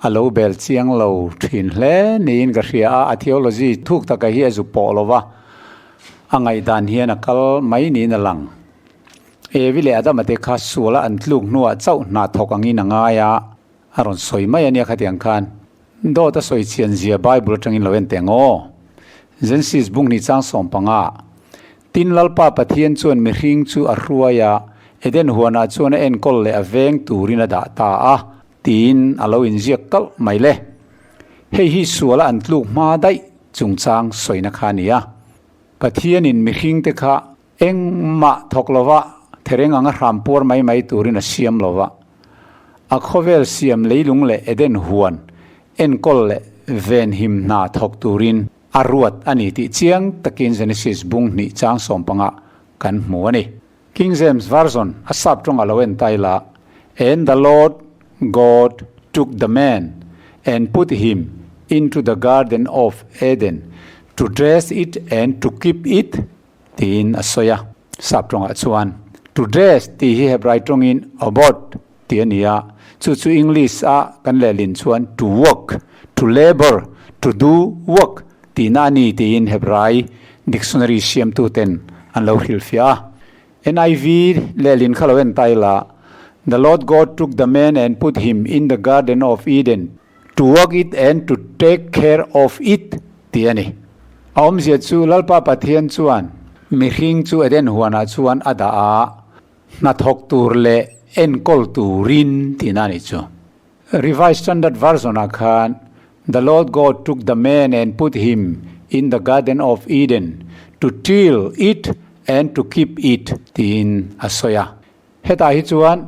a lo bel chiang lo thin hle niin ka hria a, a theology thuk taka hi a zu pawh lo va, a ngaihdan hian a kal mai niin a lang. Evi leh Adama te kha suala an tluk hnuah chauh hna thawk angin a ngai a, a rawn sawi mai a nia khatiang khan. Dawt a sawi chian zia Bible atangin lo en teh ang aw. Genesis bung hnih chang 15. Tin Lalpa Pathian chuan mihring chu a hruai a, Eden huanah chuan a enkawl leh a veng turin a dah ta a, tiin a lo inziak kalh mai le. Hei hi suala an tluk hma daih chungchang sawina kha a ni a. Pathianin mihringte kha engmah thawk lova thereng anga hram puar mai mai turin a siam lova, a khawvel siam leilung leh Eden huan enkawl leh venhim hna thawk turin A ruat a ni tih chiang takin Genesis bung hnih chang 15 kan hmu a ni. King James Version a sap tawng a lo en ta ila, And the Lord God took the man and put him into the garden of Eden to dress it and to keep it tiin a sawi a. Sap tawngah chuan to dress tih hi Hebrai tawngin obod tih a ni a, chu chu English a kan lehlin chuan to work, to labour, to do work tihna a ni tiin Hebrai dictionary siamtuten an lo hrilhfiah a. NIV lehlin kha lo en ta ila, The Lord God took the man and put him in the garden of Eden to work it and to take care of it tih a ni. A awmzia chu Lalpa Pathian chuan mihring chu Eden huanah chuan a dah a, hnathawk tur leh enkawl turin tihna a nih chu. Revised Standard Version-ah khan The Lord God took the man and put him in the garden of Eden to till it and to keep it tiin a sawi a. Hetah hi chuan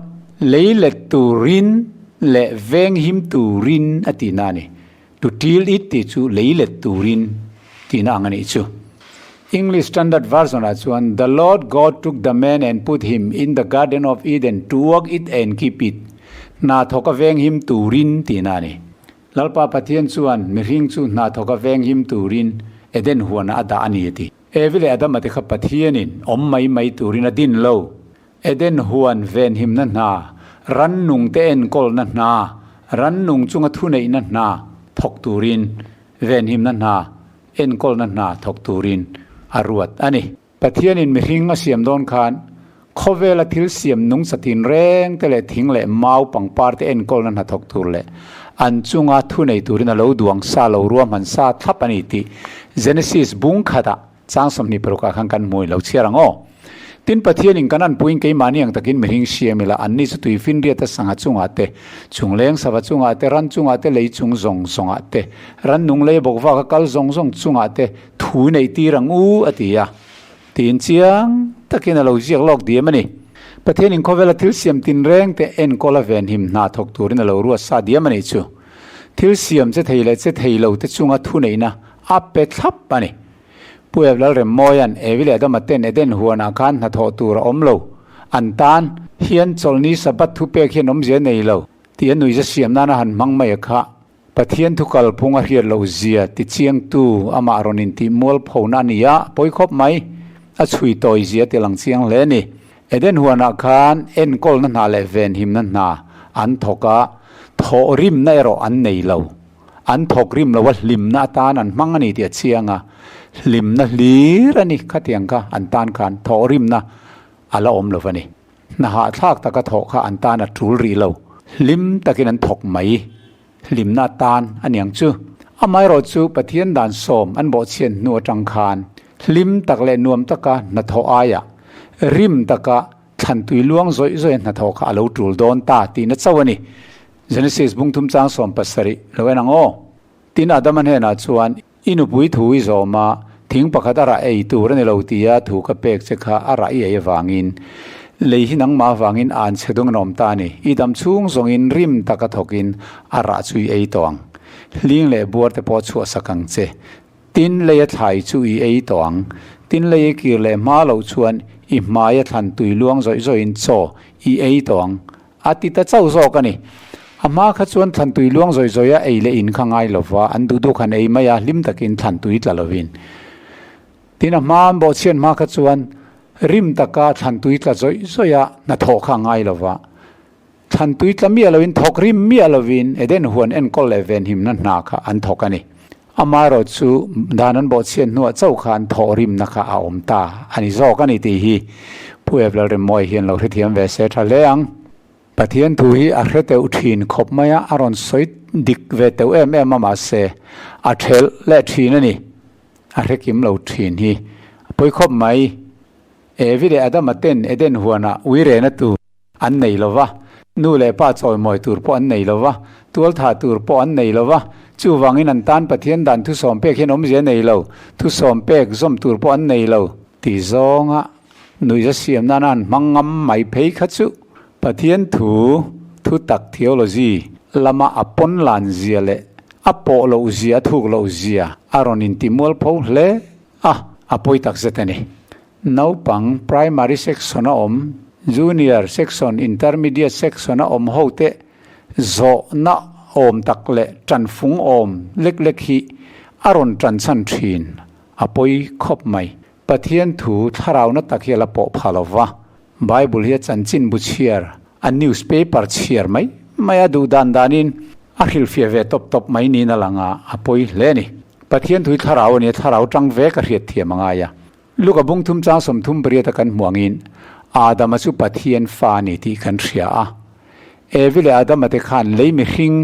lei let turin leh veng him turin a tihna a ni. To till it tih chu lei let turin tihna ang a nih chu. English Standard Version-ah chuan The Lord God took the man and put him in the garden of Eden to work it and keep it, hna thawk a veng him turin tihna a ni. Lalpa Pathian chuan mihring chu hna thawk a veng him turin Eden huanah a dah a ni a ti. Evi leh Adama te kha Pathianin awm mai mai turin a din lo. Eden huan venhimna hna, rannungte enkawlna hna, rannung chunga thuneihna hna thawk turin venhimna hna, enkawlna hna thawk turin a ruat a ni. Pathianin mihring a siam dawn khan khawvela thil siam nung chatin reng te leh thing leh mau pangpar te enkawlna hna thawk tur leh an chunga thunei turin a lo duang sa lo ruahman sa thlap a ni tih Genesis bung khatah chang 26 ah khan kan hmu i lo chhiar ang aw. Tin, Pathianin kan anpuiin keimahni ang takin mihring siam ila, anni chu tui finriata sangha chungah te, chungleng sava chungah te, ran chungah te, lei chung zawng zawngah te, rannung lei bawk vaka kal zawng zawng chungah te thu neih tir ang u, a ti a. Tiin chiang takin a lo ziak lawk diam a ni. Pathianin khawvela thil siam tinreng te enkawl a venhim hna thawk turin a lo ruat sa diam a nih chu. Thil siam che thei leh che thei lo te chunga thuneihna a pe thlap a ni. Pu Ev Lalremmawia'n Evi leh Adama ten Eden huanah khan hnathawh tur a awm lo. An tan hian chawlhni Sabbath thupek hian awmzia nei lo tih a nuihza siam nana han hmang mai a kha. Pathian thu kalphung a hriat loh zia ti chiangtu amah rawn intih mualphona a ni a, pawi khawp mai. A chhui tawi zia ti lang chiang hle a ni. Eden huanah khan enkawlna hna leh venhimna hna an thawk a. Thawh rimna erawh an nei lo. An thawk rim lo a, hlimna atan an hmang a ni tih a chiang a. Hlimna hlir a ni khatiang kha an tan khan thawh rimna a la awm lo va ni. Hna hahthlak taka thawh kha an tan a tul rih lo. Hlim takin an thawk mai. Hlimna atan a niang chu. Amaherawh chu Pathian dan sawm an bawhchhiat hnu atang khan hlim tak leh nuam taka hnathawh aiah rim taka thlan tui luang zawih zawih a hnathawh kha a lo tul dawn ta tihna chauh a ni. Genesis bung thum chang 70 lo en ang aw. Tin Adama hnenah chuan, I nupui thu i zawm a, thing pakhat a rah ei tur a ni lo tia thu ka pek che kha a rah i ei avangin lei hi nangmah avangin an chhe dung an awm ta a ni. I dam chhung zawngin rim taka thawkin a rah chu i ei tawh ang. Hling leh buar te pawh chhuah sak ang che. Tin lei a thlai chu i ei tawh ang. Tin lei i kir leh hma loh chuan i hmai a thlan tui luang zawih zawhin chaw i ei tawh ang. A ti ta chauh zawk a ni. A hma kha chuan thlan tui luang zawih zawih a ei leh in kha ngai lo va, an duh duh khan ei mai a, hlim takin thlan tui tla lovin. Tin, a hma an bawhchhiat hma kha chuan rim taka thlan tui tla zawih zawih a hnathawh kha a ngai lo va. Thlan tui tla miah lovin, thawk rim miah lovin Eden huan enkawl leh venhimna hna kha an thawk a ni. Amaherawh chu dan an bawhchhiat hnuah chauh khan thawh rimna kha a awm ta a ni zawk a ni tih hi Pu Evlalremmawi hian lo hrethiam ve se tha hle ang. Pathian thu hi a hre teuh thin khawp mai a, a rawn sawi dik ve teuh em em a mahse a thelh leh thin a ni, a hre kim lo thin hi a pawi khawp mai. Evi leh Adama ten Eden huanah uirena tur An nei lo va, nu leh pa chawimawi tur pawh an nei lo va, tualtha tur pawh an nei lo va, chuvangin an tan Pathian dan thusawm pek hian awmzia nei lo, thusawm pek zawm tur pawh an nei lo. Ti zawnga nuihza siam nana an hmang ngam mai phei kha chu Pathian thu, thutak theology, lama a pawn lan zia leh a pawh loh zia, a thuk loh zia a rawn intimualpho hle a, a pawi takzet a ni. Naupang Primary Section a awm, Junior Section, Intermediate Section a awm ho te zawhna awm tak leh tanfung awm lek lek hi a rawn tan chhan thin a pawi khawp mai. Pathian thu thlarauna tak hi a la pawh pha lo va, Bible hi a chanchin bu chhiar, a newspaper chhiar mai mai a duh dan danin a hrilhfiah ve tawp tawp mai niin a lang a, a pawi hle a ni. Pathian thu hi thlarau a ni a, thlarau tang ve ka hriatthiam a ngai a. Luka bung thum chang 38 a kan hmuh angin Adama chu Pathian fa a ni tih kan hria a. Evi leh Adama te khan lei mihring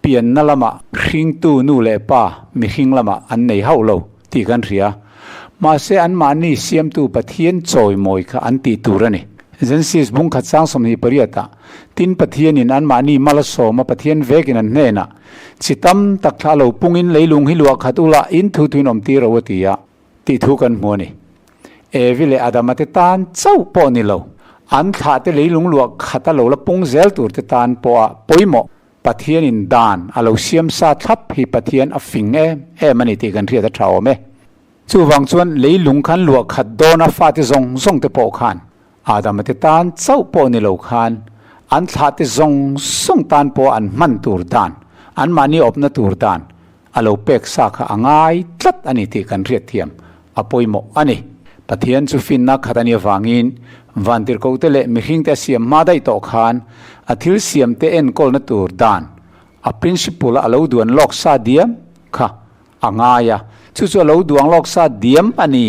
pianna lamah hringtu nu leh pa mihring lamah an nei hauh lo tih kan hria. Mahse anmahni siamtu Pathian chawimawi kha an tih tur a ni. Genesis bung khat chang 28 ah, Tin Pathianin anmahni mal a sawm a Pathian vekin an hnenah, Chi tam tak thla lo pungin leilung hi luah khat ula in thu thuin awm tir ro a ti a. Tih thu kan hmu a ni. Evi leh Adama te tan chauh pawh ni lo, an thlah te leilung luah khat a lo la pung zel tur te tan pawha pawimawh Pathianin dan a lo siam sa thlap hi Pathian a fing em em a ni tih kan hriat a tha awm e. Chuvang chuan leilung khan luah khat dawna fate zawng zawng te pawh khan Adama te tan chauh pawh ni lo khan an thlah te zawng zawng tan pawh an hman tur dan, anmahni awpna tur dan a lo pek sa kha a ngai tlat a ni tih kan hriat thiam a pawimawh a ni. Pathian chu finna khat a nih avangin vantirhkohte leh mihringte a siam hma daih tawh khan a thil siamte enkawlna tur dan a principle a lo duan lawk sa diam kha a ngai a, chu chu a lo duang lawk sa diam a ni.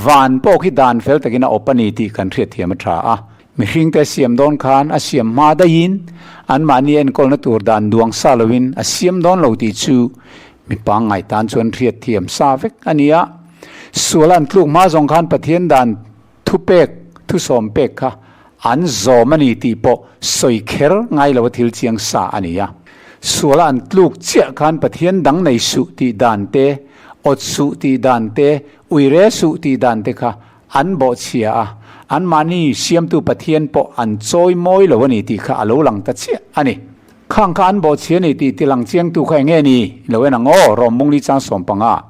Van pawh khi dan fel takin a awp a ni tih kan hriat thiam a tha a. Mihringte siam dawn khan a siam hma daihin anmahni enkawlna tur dan duang sa loin a siam dawn lo tih chu mi pangngai tan chuan hriat thiam sa vek a ni a. Sual an tluk hma zawng khan Pathian dan thupek, thusawm pek kha an zawm a ni tih pawh sawi kher ngai lo a thil chiang sa a ni a. Suala an tluk chiah khan Pathian dang nei suh tih dan te, awt suh tih dan te, uire suh tih dan te kha An bawhchhia a, anmahni siamtu Pathian pawh an chawi mawi lo a ni tih kha a lo lang ta chiah a ni. Khang kha an bawhchhia a ni tih tilang chiangtu kha enge ni? Lo en ang aw, Rawmbungli chang 15.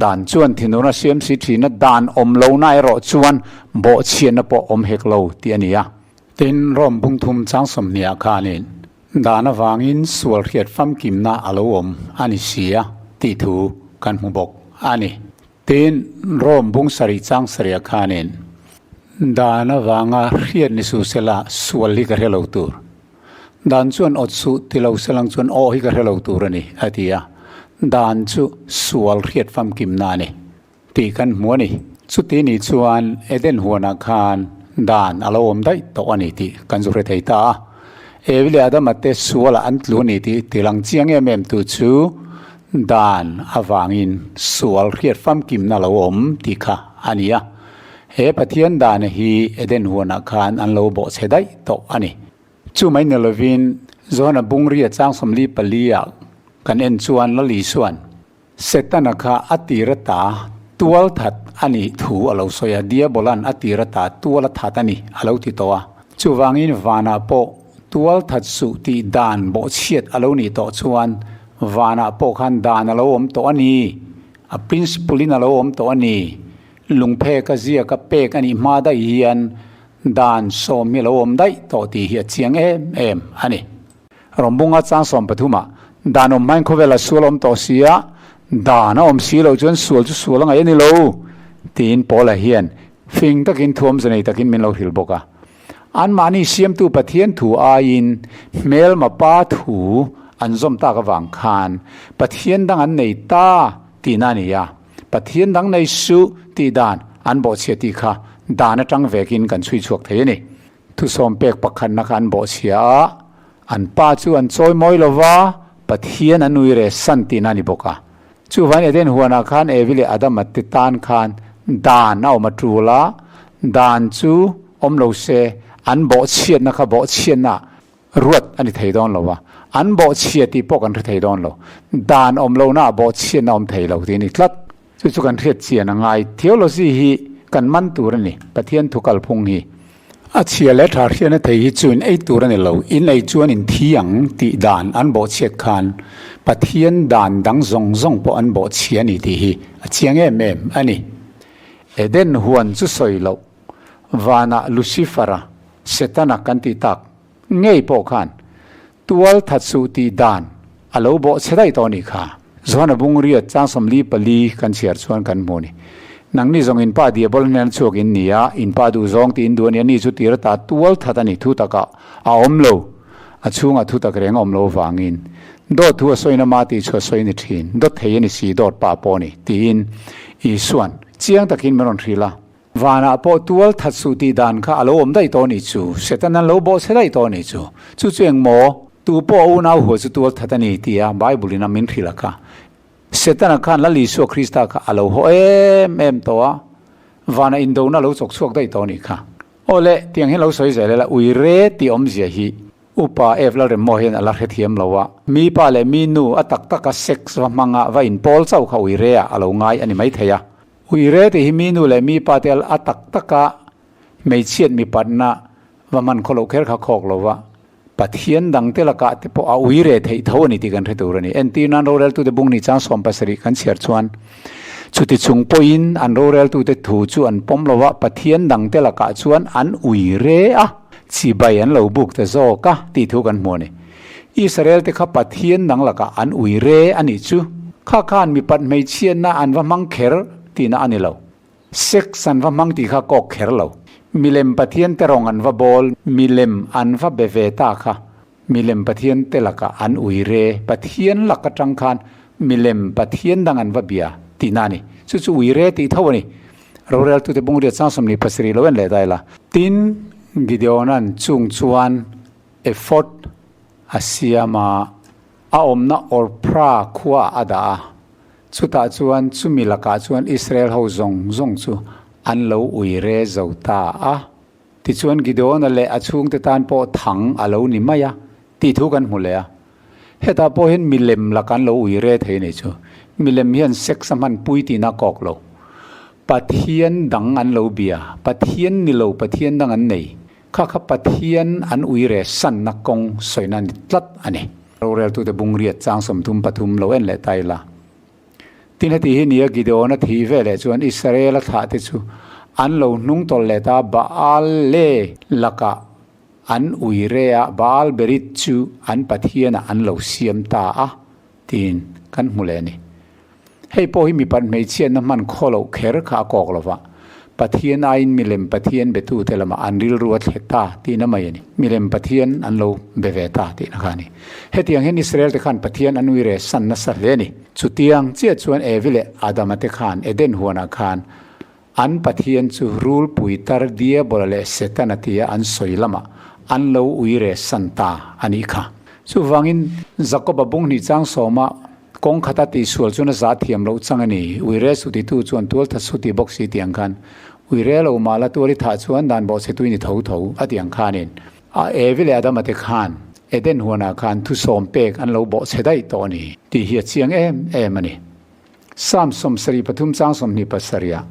Dan chuan thinurna siam si thina dan awm lohna erawh chuan bawhchhiatna pawh awm hek lo tih a ni a. Tin, Rawmbung thum chang 20 ah khanin dan avangin sual hriat famkimna a lo awm a ni si a tih thu kan hmu bawk a ni. Tin, Rome bung sarih chang sarih ah khanin dan avanga hriat ni su sela sual hi ka hre lo tur. Dan chuan awt suh ti lo selang chuan aw hi ka hre lo tur a ni, a ti a. Dan chu sual hriat famkimna a ni tih kan hmu a ni. Chuti nih chuan Eden huanah khan dan a lo awm daih tawh a ni tih kan zu hre thei ta a. Evi leh Adama te sualah an tlu a ni tih tilang chiang em em tu chu dan avangin sual hriat famkimna a lo awm tih kha a ni a. He Pathian dan hi Eden huanah khan an lo bawhchhe daih tawh a ni. Chu mai ni lovin Johana Bungria chang 44 ah kan en chuan Lal Isuan Setana kha a tir ata tual that a nih thu a lo sawi a, Diabolan a tir ata tual a that a ni a lo ti tawh a. Chuvangin vanah pawh tual that suh tih dan bawhchhiat a lo nih tawh chuan vanah pawh khan dan a lo awm tawh a ni, a principle in a lo awm tawh a ni. Lungphek a ziak a pek a nih hma daih hian Dan sawm hi a lo awm daih tawh tih hi a chiang em em a ni. Rawngbunga chang 13 ah dan awm hmain khawvela sual a awm tawh si a, dan a awm si loh chuan sual chu sual a ngaih a ni lo tiin Paula hian fing takin thuamza nei takin min lo hrilh bawk a. Anmahni siamtu Pathian thu aiin hmelma pa thu an zawm tak avang khan Pathian dang an nei ta tihna a ni a. Pathian dang nei suh tih dan an bawhchhia tih kha dan atang vekin kan chhui chhuak thei a ni. Thusawm pek pakhatna kha an bawhchhia a, an pa chu an chawi mawi lo va, Pathian an ui re san tihna a ni bawk a. Chuvain Eden huanah khan Evi leh Adama te tan khan dan a awm a tul a, dan chu awm lo se an bawhchhiatna kha bawhchhiatna Ruat a ni thei dawn lo a, an bawhchhia tih pawh kan hre thei dawn lo. Dan awm lohna ah bawhchhiatna awm thei lo tih a ni tlat. Chu chu kan hriat chian a ngai. Theology hi kan man tur a ni, Pathian thu kalphung hi. A chhia leh tha hriatna thei hi chu in ei tur a ni lo, in ei chuan in thi ang tih dan an bawhchhiat khan Pathian dan dang zawng zawng pawh an bawhchhia a ni tih hi a chiang em em a ni. Eden huan chu sawi loh vanah Lucifer-a, Setana kan tih tak ngei pawh khan tual that suh tih dan a lo bawh chhe daih tawh a nih kha. Johana Bungriat chang 44 kan chhiar chuan kan hmu a ni. Nangni zawng in pa diabol hnen a chhuak in ni a, in pa duh zawng tih in duh a ni, ani chu tir ata tual that a ni, thu takah a awm lo, a chhungah thu tak reng a awm lo vangin dawt thu a sawina mah tih chu a sawi ni thin, dawt thei a ni si, dawt pa pawh a ni, tiin Isuan chiang takin min rawn hrilh a. Vanah pawh tual that suh tih dan kha a lo awm daih tawh a nih chu, Satan an lo bawh chhe daih tawh a nih chu. Chu chu eng maw? Tu pawh a unau hua chu tual that a ni tia Bible in a min hrilh a kha. Setana khan Lal Isua Krista kha a lo haw em em tawh a, vanah indona a lo chawk chhuak daih tawh a nih kha. Aw le, tiang hian lo sawi zel ila, ui re tih awmzia hi Upa Eve Lalremmaw hian a la hrethiam lo a, mi pa leh mi nu a tak taka sex va hmanga va inpawl chauh kha ui re ah a lo ngai a ni maithei a. Uire tih hi mi nu leh mi pa te a tak taka hmeichhiat mipatna va hman khaw loh kher kha khawk lo va, Pathian dang te lakah te pawh a uire theih tho a ni tih kan hre tur a ni. Entir nan roreltute bung nih chang 17 kan chhiar chuan chuti chung pawhin an roreltute thu chu an pawm lo va, Pathian dang te lakah chuan an uire a, chibai an lo buk ta zawk a tih thu kan hmu a ni. Israel te kha Pathian dang lakah an uire a nih chu. Kha khan mipat hmeichhiatna an va hmang kher tihna a ni lo. Sex an va hmang tih kha kawk kher lo. Milem Pathian te rawng an va bawl, milem an va be ve ta kha. Milem Pathian te lakah an uire, Pathian lak atang khan milem Pathian dang an va bia tihna a ni. Chu chu uire tih tho a ni. Roreltute bungriat chang 27 lo en leh daila. Tin, Gideona'n chung chuan Ephod a siam a, a awmna Orphra khuaah a dah a. Chutah chuan chumi lakah chuan Israel ho zawng zawng chu an lo ui re zo ta a. Tichuan Gideona leh a chhungte tan pawh thang a lo ni mai a, tih thu kan hmu leh a. Hetah pawh hian milem lakah an lo ui re thei a nih chu. Milem hian sex a hmanpui tihna a kawk lo. Pathian dang an lo bia, Pathian ni lo Pathian dang an nei. Kha kha Pathian an uire sanna kawng sawina ni tlat a ni. Roreltute bungriat chang 33 lo en leh ta ila. Tin heti hi nia Gideon-a thih ve leh chuan Israel-a thlahte chu an lo hnung tawlh leh ta Baal le lakah an uire a, Baal Berith chu an Pathianah an lo siam ta a tiin kan hmu leh a ni. Hei pawh hi mipat hmeichhiatna hman khaw loh kher kha a kawk lo va. Pathian aiin milem Pathian betute lamah an rilru a thle ta tihna mai a ni. Milem Pathian an lo be ve ta tihna kha a ni. Hetiang hian Israel te khan Pathian an uire san nasa hle a ni. Chutiang chiah chuan Evi leh Adama te khan Eden huanah khan an Pathian chu rulpui tar Diabola leh Setana tia an sawi lamah an lo uire san ta a nih kha. Chuvangin Jakoba bunghnih chang sawma Kawng khata tihsual chuan a zah thiam loh chang a ni. Uire sutitu chuan tual tha suti bawk si tih ang khan Uire lo mah la tual i thah chuan dan bawh chhe tui ni tho tho a tih ang khanin a Evi leh Adama te khan Eden huanah khan thusawm pek an lo bawh chhe daih tawh a ni tih hi a chiang em em a ni. Psalm 73 chang 27 ah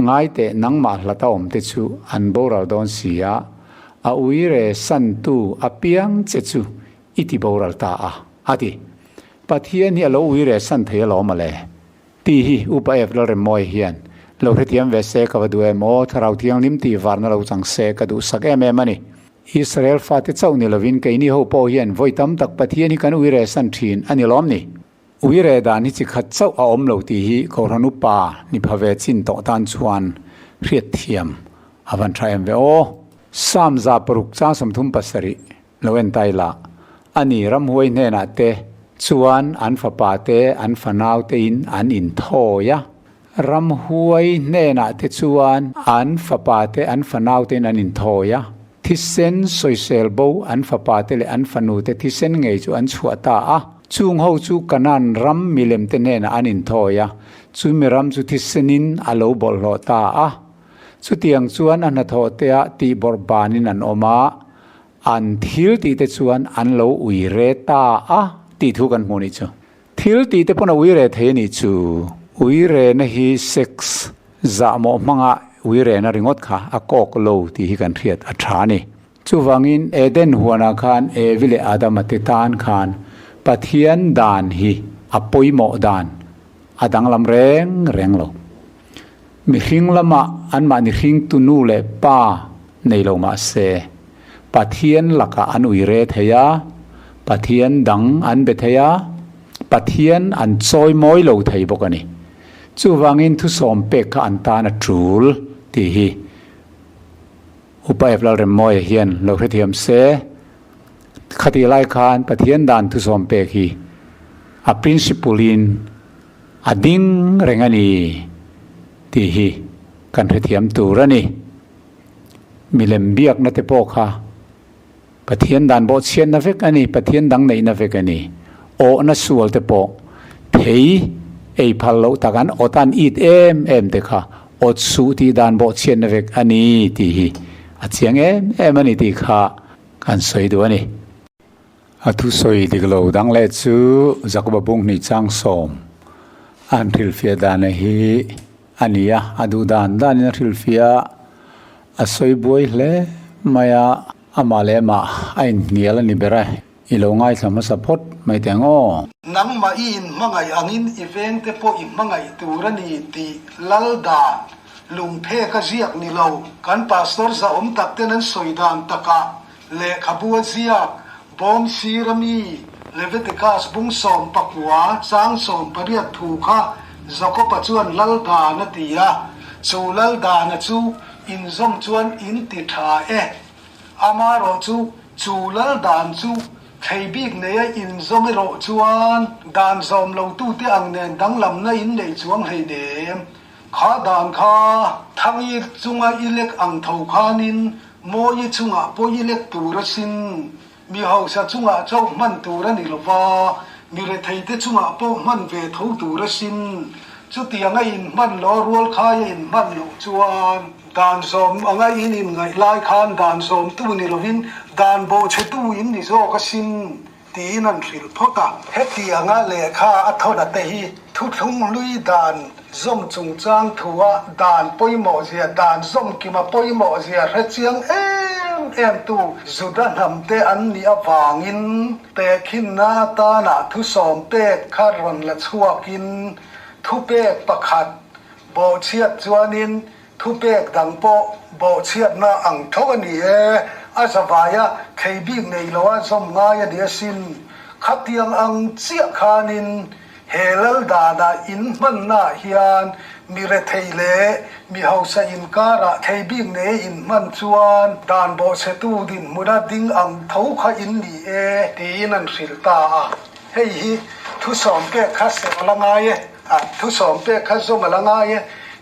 Ngaiteh nangmah hlata awm te chu an boral dawn si a, a uire santu apiang che chu i ti boral ta a, a ti. Pathian hi a lo ui reh san thei alawm a le. Tih hi Upa F Lalremmawi hian lo hrethiam ve se ka va duh em aw, Thlarau Thianghlim tih varna lo chang se ka duhsak em em a ni. Israel fate chauh ni lovin keini ho pawh hian vawi tam tak Pathian hi kan ui reh san thin a ni lawm ni? Ui reh dan hi chi khat chauh a awm lo tih hi Kohhran Upa ni pha ve chin tawh tan chuan hriatthiam a van tha em ve aw. Psalm 600 chang 37. Lo en ta ila, a ni ramhuai hnenah te chuan an fapa te an fanau tein an inthawi a, ramhuai hnenah te chuan an fapa te an fanau tein an inthawi a, thisen sawisel bo an fapa te leh an fanu te thisen ngei chu an chhuah ta a, chung ho chu Kanaan ram milem te hnenah an inthawi a, chumi ram chu thisenin a lo bawlhhlawh ta a, chutiang chuan a hnathawh teah tihbawrh banin an awm a, An thil tih te chuan an lo ui re ta a tih thu kan hmuh nih chu. Thil tih te pawn a ui re thei a nih chu. Ui rena hi sex zahmawh hmanga ui rena ringawt kha a kawk lo tih hi kan hriat a tha a ni. Chuvangin Eden huanah khan Evi leh Adama te tan khan Pathian dan hi a pawimawh dan a danglam reng reng lo. Mihring lamah anmahni hringtu nu leh pa nei lo mah se, Pathian lakah an ui re thei a, Pathian dang an be thei a, Pathian an chawi mawi lo thei bawk a ni. Chuvangin thusawm pek kha an tan a tul tih hi Upa Ep Lalremmawia hian lo hrethiam se, khatih lai khan Pathian dan thusawm pek hi a principle in A ding reng a ni tih hi kan hrethiam tur a ni. Milem biakna te pawh kha Pathian dan bawhchhiatna vek a ni, Pathian dang neihna vek a ni. Awhna sual te pawh thei ei phal loh tak an awt an it em em te kha awt suh tih dan bawhchhiatna vek a ni tih hi a chiang em em a ni tih kha kan sawi duh a ni. A thusawi dik lo dang leh chu Jakoba bunghnih chang sawm a han hrilhfiah dana hi a ni a, a duh dan danin a hrilhfiah a, a sawi buai hle mai a, amah leh amah a inhnial a ni ber a, i lo ngaithla hmasa phawt mai teh ang aw. Nangmah i inhmangaih angin i vengte pawh i hmangaih tur a ni tih lal dan lungphek a ziak ni lo. Kan Pastor zahawm takten an sawi dan takah Lehkhabu a ziak, Bawm sir a mi, Leviticus bung 19 chang 18 thu kha Jakob-a chuan lal dan a ti a, chu lal dana chu inzawm chuan in ti tha e. Amaherawh chu, chu lal dan chu thlei bik neia inzawm erawh chuan dan zawm lotute ang nen danglamna in nei chuang hleinem. Kha dan kha Thangi chunga i lek ang tho khanin Mawi chungah pawh i lek tur asin. Mi hausa chungah chauh hman tur a ni lova, mi retheite chungah pawh hman ve tho tur asin. Chutiang a inhman lo, rual khai a inhman loh chuan dan zawm anga in inngaih lai khan dan zawmtu ni lovin dan bawhchhetu in ni zawk asin. Tiin an hrilh phawt a. Hetianga lehkha a thawn te hi thuthlung hlui dan zawm chungchang thua dan pawimawhzia, dan zawmkima pawimawhzia hre chiang em em tu Juda hnamte an nih avangin tehkhinna atana thusawm pek kha rawn la chhuakin thupek pakhat bawhchhiat chuanin Thupek dang pawh bawhchhiatna ang tho a ni e, a zavaia thei bik nei loa zawm ngai a ni asin. Khatiang ang chiah khanin He lal danah in hmannaah hian mi rethei leh mi hausa inkarah thei bik nei in hman chuan dan bawhchhetu dinhmuna ding ang tho kha in ni e tiin an hrilh ta a. Hei hi thusawm pek kha serh a la ngai e, a thusawm pek kha zawm a la ngai e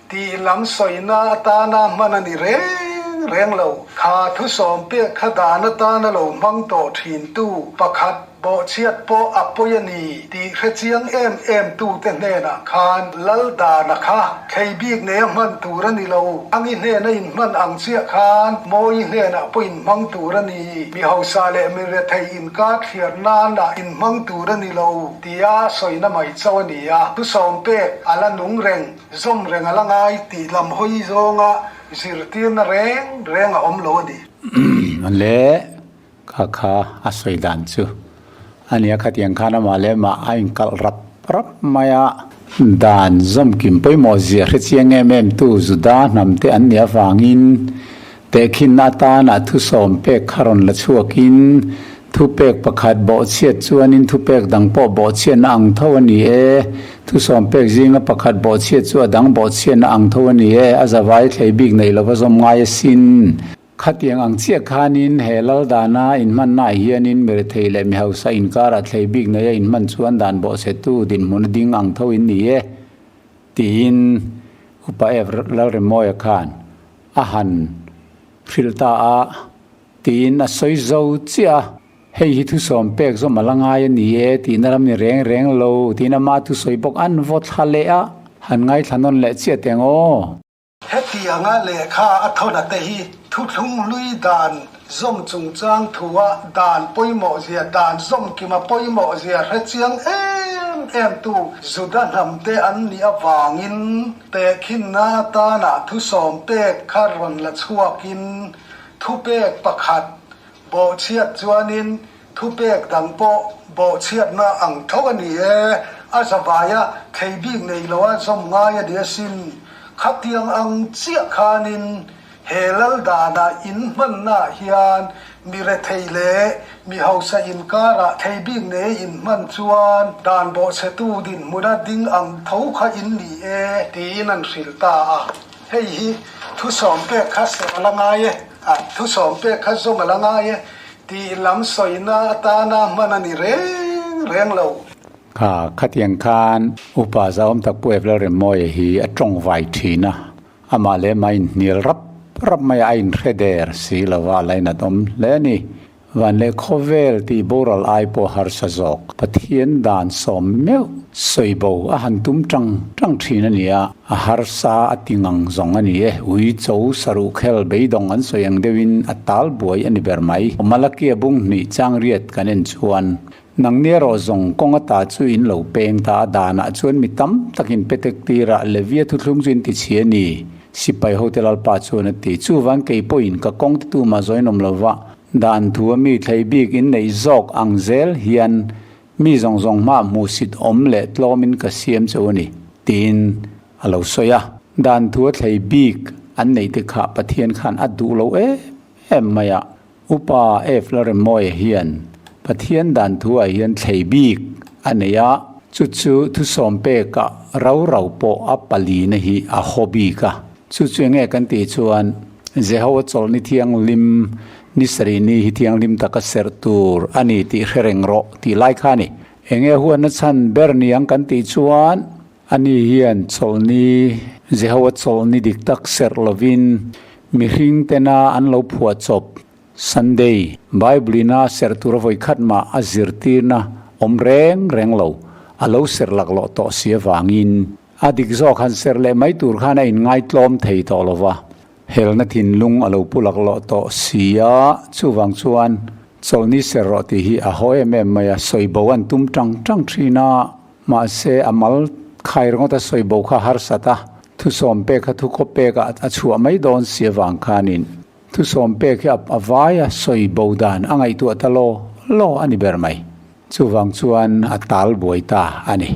tih lam sawina atana hman a ni reng reng lo. Kha thusawm pek kha dan atana lo hmang tawh thintu pakhat Bawhchhiat pawh a pawi a ni tih hre chiang em em tute hnenah khan Laldana kha thlei bik nei a hman tur a ni lo. Angi hnena inhman ang chiah khan Mawi hnenah pawh inhmang tur a ni. Mi hausa leh mi rethei inkar thliar nanah inhmang tur a ni lo tia sawina mai chauh a ni a. Thusawm pek a la nung reng, zawm reng a la ngai tih lam hawi zawnga zirtirna reng reng a awm lo a ni. Le. Kha kha a sawi dan chu a nia, khatiang khan amah leh mah a inkalh rap rap mai a. Dan zawmkim pawimawh zia hre chiang em em tu Juda hnam te an nih avangin tehkhinna atana thusawm pek kha rawn la chhuakin thupek pakhat bawhchhiat chuanin thupek dang pawh bawhchhiatna ang tho a ni e, thusawm pek zinga pakhat bawhchhiat chu a dang bawhchhiatna ang tho a ni e, a zavai thlei bik neih lova zawm ngai asin. Khatiang ang chiah khanin he lal dana inhmannaah hianin mi rethei leh mi hausa inkarah thlei bik neia inhman chuan dan bawhchhetu dinhmun a ding ang tho in ni e, tiin Upa Ev Lalremawia khan a han hrilh ta a, tiin a sawi zo chiah a. Hei hi thusawm pek zawm a la ngai a ni e tihna lam ni reng reng lo, tiin ama thusawi bawk an vaw thla leh a, han ngaithla nawn leh chiah teng aw. Hetianga lehkha a thawn te hi thuthlung hlui dan zawm chungchang thua dan pawimawhzia, dan zawmkima pawimawhzia hre chiang em em tu Juda hnamte an nih avangin tehkhinna atana thusawm pek kha rawn la chhuakin thupek pakhat bawhchhiat chuanin thupek dang pawh bawhchhiatna ang tho a ni e, a zavaia thei bik nei loa zawm ngai a ni asin. Khatiang ang chiah khanin he lal danah in hmannaah hian mi rethei leh mi hausa inkarah thei bik nei in hman chuan dan bawhchhetu dinhmuna ding ang tho kha in ni e tiin an hrilh ta a. Hei hi thusawm pek kha serh a la ngai e, a thusawm pek kha zawm a la ngai e tih lam sawina atana hman a ni reng reng lo. Kha khatiang khan Upa Zahawm tak Pu Evlal Remmawia hi a tawng vai thin a, amah leh mah inhnial rap rap mai a, a inhre der si lo va, a lainat awm hle a ni. Van leh khawvel tih boral ai pawh harsa zawk. Pathian dan sawm meuh sawi bo a han tum tang tang thin a ni a, a harsa a ti ngang zawng a ni e. Ui cho saruh khel beidawng an sawi ang deuhin a tal buai a ni ber mai. Malakia bung hnih chang riat kan en chuan Nangni erawh zawng kawng ata chu in lo peng ta a, danah chuan mi tam takin petek tirah Levia thuthlung chu in ti chhi a ni, sipai hote Lalpa chuan a ti. Chuvan kei pawhin ka kawng te tumah zawin awm lova, dan thu a mi thlei bik in neih zawk ang zel hian mi zawng zawng hmaah hmuhsit awm leh tlawmin ka siam che u a ni, tiin a lo sawi a. Dan thu a thlei bik an neih te kha Pathian khan a duh lo em em mai a. Upa F. Lalremmawia hian Pathian dan thuah hian thlei bik a nei a, chu chu thusawm pekah rau rau pawh a palina hi a haw bik a. Chu chu enge kan tih chuan Jehoa chawlhni thianghlim ni sarih ni hi thianghlim taka serh tur a ni tih hre reng rawh tih lai kha a ni. Enge huatna chhan ber ni ang kan tih chuan Ani hian chawlhni, Jehoa chawlhni dik tak serh lovin mihring tena an lo phuah chawp Sunday Bible-ina serh tura vawi khat mah a zirtirna awm reng reng lo, a lo serh laklawh tawh si avangin a dik zawk han serh leh mai tur khan a inngaitlawm thei tawh lo va. Helna thinlung a lo pu laklawh tawh si a, chuvang chuan chawlhni serh rawh tih hi a haw em em mai a, sawi bo an tum tang tang thin a. Mahse, a mal khai ringawt a sawi bo kha harsat a, thusawm pek kha thukawp pek ah a chhuah mai dawn si avang khanin thusawm pek hi a vai a sawi bo dan a ngaihtuah ta law law a ni ber mai. Chuvang chuan a tal buai ta a ni.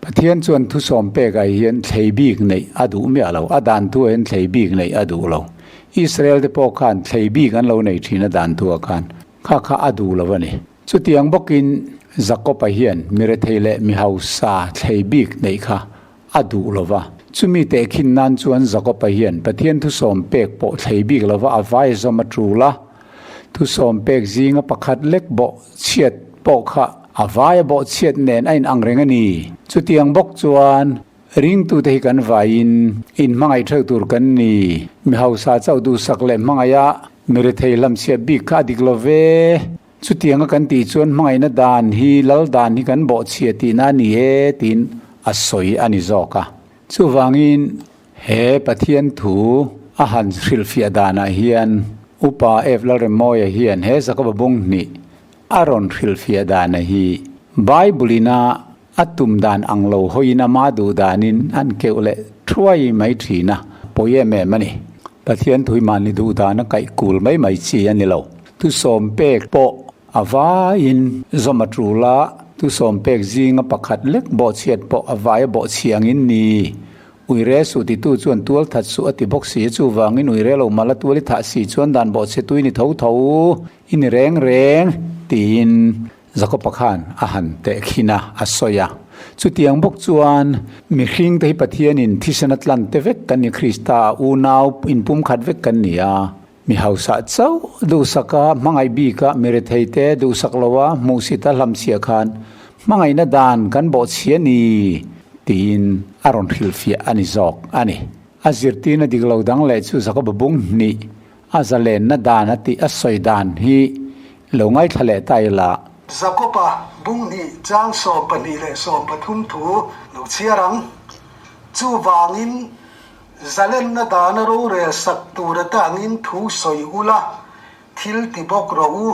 Pathian chuan thusawm pek ah hian thlei bik neih a duh miah lo, a dan thu ah hian thlei bik neih a duh lo. Israel te pawh khan thlei bik an lo nei thin a dan thu ah khan kha kha a duh lo a ni. Chutiang bawkin Jakob-a hian mi rethei leh mi hausa thlei bik neih kha a duh lo va. Chumi tehkhin nan chuan Jakob-a hian Pathian thusawm pek pawh thlei bik lo va a vai zawm a tul a. Thusawm pek zinga pakhat lek bawh chhiat pawh kha a vaia bawh chhiat nen a inang reng a ni. Chutiang bawk chuan Ringtute hi kan vaiin inhmangaih theuh tur kan ni. Mi hausa chauh duhsak leh hmangaiha mi rethei hlamchhiah bik kha a dik lo ve. Chutianga kan tih chuan hmangaihna dan hi lal dan hi kan bawhchhiah tihna a ni e tiin a sawi a ni zawk a. Chuvangin he Pathian thu a han hrilhfiah danah hian Upa F. Lalremmawia hian he Jakoba bung hnih a rawn hrilhfiah dana hi Bible-ina A tum dan ang lo hawiin ama duh danin an keuh leh thuai mai thin a, pawi em em a ni. Pathian thui mahni duh dana kaih kul mai mai chi a ni lo. Thusawm pek pawh a vaiin zawm a tul a, thusawm pek zinga pakhat lek bawhchhiat pawh a vai a bawhchhi angin ni. Uire suh titu chuan tual that suh a ti bawk si, chuvangin uire lo mal a tual i thah si chuan dan bawhchhe tui ni tho tho i ni reng reng tiin Jakob-a khan a han tehkhin a, a sawi a. Chutiang bawk chuan mihringte hi Pathianin thisen a tlan te vek kan ni, Krista a unau inpumkhat vek kan ni a. Mi hausa chauh duhsaka hmangaih bika mi retheite duhsak loa hmuhsita hlamchhiah khan hmangaihna dan kan bawhchhia ni tiin a rawn hrilhfiah a ni zawk a ni. A zirtirna dik lo dang leh chu Jakob-a bung hnih A zalenna dan a tih a sawi dan hi lo ngaithla leh ta ila. Jakob-a bung hnih chang 12 leh 13 thu lo chhiar ang. Chuvangin zalenna dana rorel sak tur atangin thu sawi ula, thil ti bawk rawh u.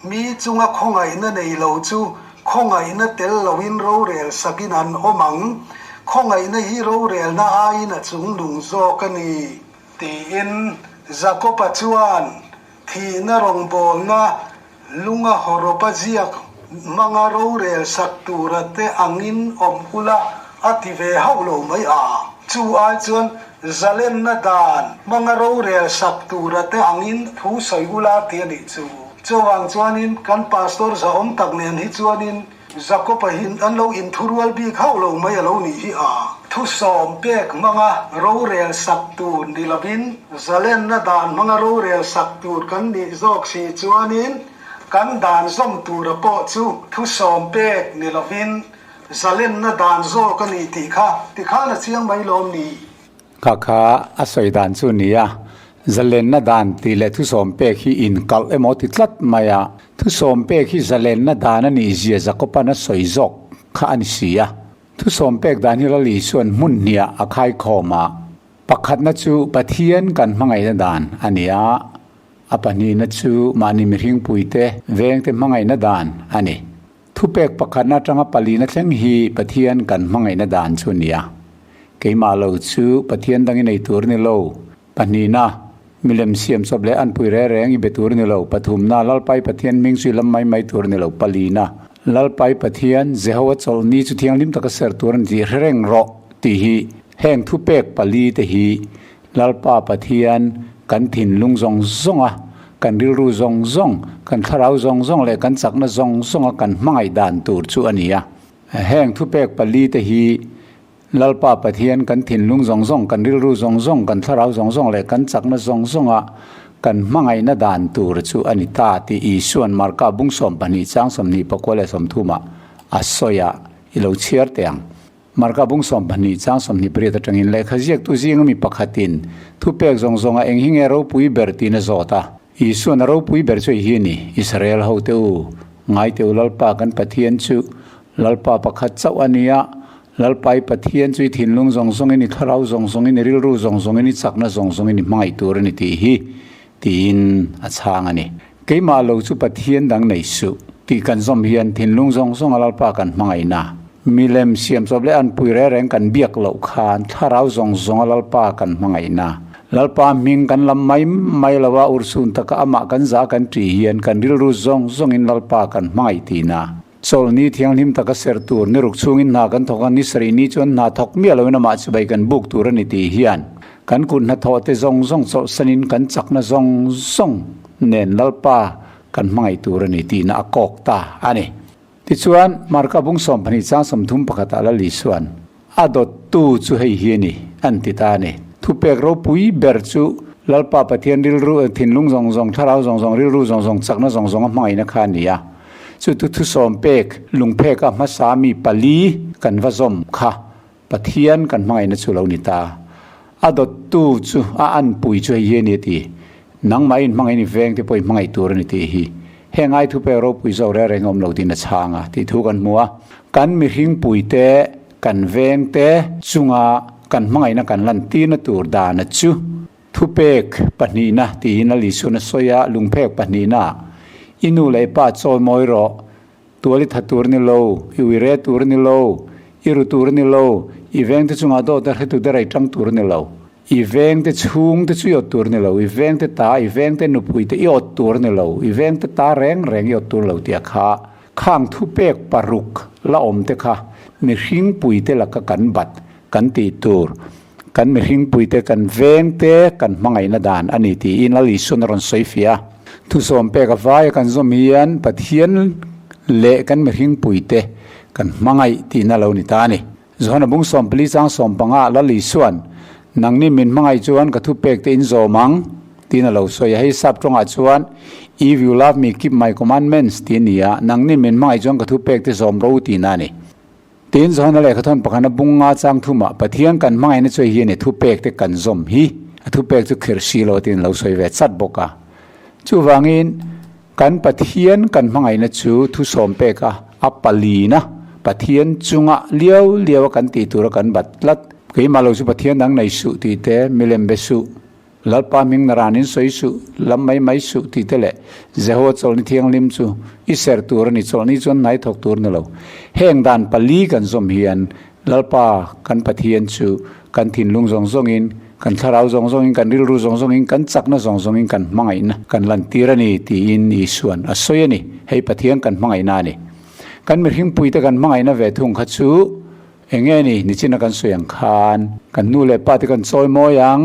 Mi chunga khawngaihna nei lo chu khawngaihna tel loin rorel sakin an awm ang. Khawngaihna hi rorelna aiin a chungnung zawk a ni. Tiin Jakob-a chuan thihna rawngbawlna lunga hawrawpa ziak hmanga rorel sak tura te angin awm ula a ti ve hauh lo mai a. Chu ai chuan zalenna dan hmanga rorel sak tura te angin thu sawi ula ti a nih chu. Chuvang chuanin kan pastor zahawm tak nen hi chuanin Jakob-a hi an lo inthurual bik hauh lo mai a lo nih hi a. Thusawm pek hmanga rorel sak tur ni lovin zalenna dan hmanga rorel sak tur kan nih zawk si chuanin kan dan zawm tura pawh chu thusawm pek ni lovin zalenna dan zawk a ni tih kha tikhan a chiang mai lawm ni. Kha kha a sawi dan chu ni a, zalenna dan tih leh thusawm pek hi inkalh emaw ti tlat mai a, thusawm pek hi zalenna dan a nih zia Jakoban a sawi zawk kha a ni si a. Thusawm pek dan hi Lal Isuan hmun hniah a khaikhawm a, pakhatna chu Pathian kan hmangaihna dan a ni a, a pahnihna chu mahni mihringpuite vengte hmangaihna dan a ni. Thupek pakhatna atanga palina thleng hi Pathian kan hmangaihna dan chu a ni a. Keimah lo chu Pathian dang i nei tur ni lo. Pahnihna, milem siam chawp leh anpui reng reng i be tur ni lo. Pathumna, Lalpai Pathian hming chu i lam mai mai tur ni lo. Palina, Lalpai Pathian, Jehovah chawlhni chu thianghlim taka ser tur a ni tih hre reng rawh tih hi heng thupek pali te hi Lalpa Pathian, kan thinlung zawng zawnga, kan rilru zawng zawng, kan thlarau zawng zawng leh kan chakna zawng zawnga kan hmangaih dan tur chu a ni a. Heng thupek palite hi Lalpa Pathian kan thinlung zawng zawng, kan rilru zawng zawng, kan thlarau zawng zawng leh kan chakna zawng zawnga kan hmangaihna dan tur chu a ni ta tih Isua'n Marka bung 12 chang 29 leh 30 ah a sawi a, i lo chhiar teh ang. Marka bung 12 chang 28 atangin lehkha ziaktu zinga mi pakhatin thupek zawng zawnga eng hi nge ropui ber tiin a zawt a. Isuan a ropui ber chu hi a ni, Israel hote u, ngaite u Lalpa kan Pathian chu Lalpa pakhat chauh a ni a, Lalpa i Pathian chu i thinlung zawng zawngin, i thlarau zawng zawngin, i rilru zawng zawngin, i chakna zawng zawngin i hmangaih tur a ni tih hi, tiin a chhang a ni. Keimah lo chu Pathian dang nei suh tih kan zawm hian thinlung zawng zawnga Lalpa kan hmangaihna, milem siam chawp leh anpui reng reng kan biak loh khan thlarau zawng zawnga Lalpa kan hmangaihna, Lalpa hming kan lam mai mai lo a, urhsun taka amah kan zah kan ṭih hian kan rilru zawng zawngin Lalpa kan hmangaih tihna. Chawlhni thianghlim taka ser tur, ni ruk chhungin hna kan thawk a, ni sarih ni chuan hna thawk miah loin amah chibai kan buk tur a ni tih hian kan kut hnathawh te zawng zawng chawlhsanin kan chakna zawng zawng nen Lalpa kan. kan hmangaih tur a ni tihna a kawk ta a ni. Tichuan, Marka bung 12 chang 30 pakhatah Lal Isua'n, A dawttu chu hei hi a ni, an ti ta a ni. Thupek ropui ber chu Lalpa Pathian rilru, thinlung zawng zawng, thlarau zawng zawng, rilru zawng zawng, chakna zawng zawng a hmangaihna kha a ni a. Chu tu thusawm pek lungpheka hmasa mi pali kan va zawm kha Pathian kan hmangaihna chu lo ni ta. A dawttu chu a anpui chu hei hi a ni a ti. Nangmah in hmangaih ni veng te pawh i hmangaih tur a ni tih hi. Heng ai thu pek ropui zawk reng reng a awm lo tiin a chhang a tih thu kan hmu a. Kan mihringpui te, kan veng te chunga kan hmangaihna kan lantirna tur dana chu thupek pahnihna tiin a Lisuan a sawi a, lungphek pahnihna i nu leh i pa chawi mawi rawh, Tual i tha tur ni lo, i uire tur ni lo, i ru tur ni lo, i vengte chungah dawt a hretu der a i tang tur ni lo, i vengte chhungte chu i awt tur ni lo, i vengte ta, i vengte nupuite i awt tur ni lo, i vengte ta reng reng i awt tur lo tih a kha. Khang thupek paruk la awmte kha mihringpuite laka kan bat kan tih tur, kan mihringpuite kan vengte kan hmangaihna dan a ni tiin Lal Isuan a rawn sawi fiah a. Thusawm pek a vaia kan zawm hian Pathian leh kan mihringpuite kan hmangaih tihna lo ni ta a ni. Johana bung 14 chang 15 Lal Isuan, Nangni min hmangaih chuan ka thupek te in zawm ang, tiin a lo sawi a. Hei sap tawngah chuan, If you love me, keep my commandments tih a ni a, nangni min hmangaih chuan ka thupek te zawm ro tihna a ni. Tin, Johana lehkha thawn pakhana bung nga chang thumah Pathian kan hmangaihna chu hei hi a ni, thupek te kan zawm hi a thupek chu khirh si lo tiin lo sawi ve chat bawk a. Chuvangin, kan Pathian kan hmangaihna chu thusawm pek a, a palina Pathian chunga liau liau a kan tih tura kan bat tlat. Keimah lo chu Pathian dang nei suh tih te, milem be suh. Lalpa hming na ranin sawi suh, lam mai mai suh tih te leh Jehovah chawlhni thianghlim chu i ser tur a ni, chawlhni chuan hnai thawk tur ni lo. Heng dan pali kan zawm hian Lalpa kan Pathian chu kan thinlung zawng zawngin, kan thlarau zawng zawngin, kan rilru zawng zawngin, kan chakna zawng zawngin kan hmangaihna kan lantir a ni tiin Isuan a sawi a ni. Hei Pathian kan hmangaihna a ni. Kan mihringpuite kan hmangaihna ve thung kha chu Eng nge ni, nichina kan sawi ang khan kan nu leh pa te kan chawi mawi ang,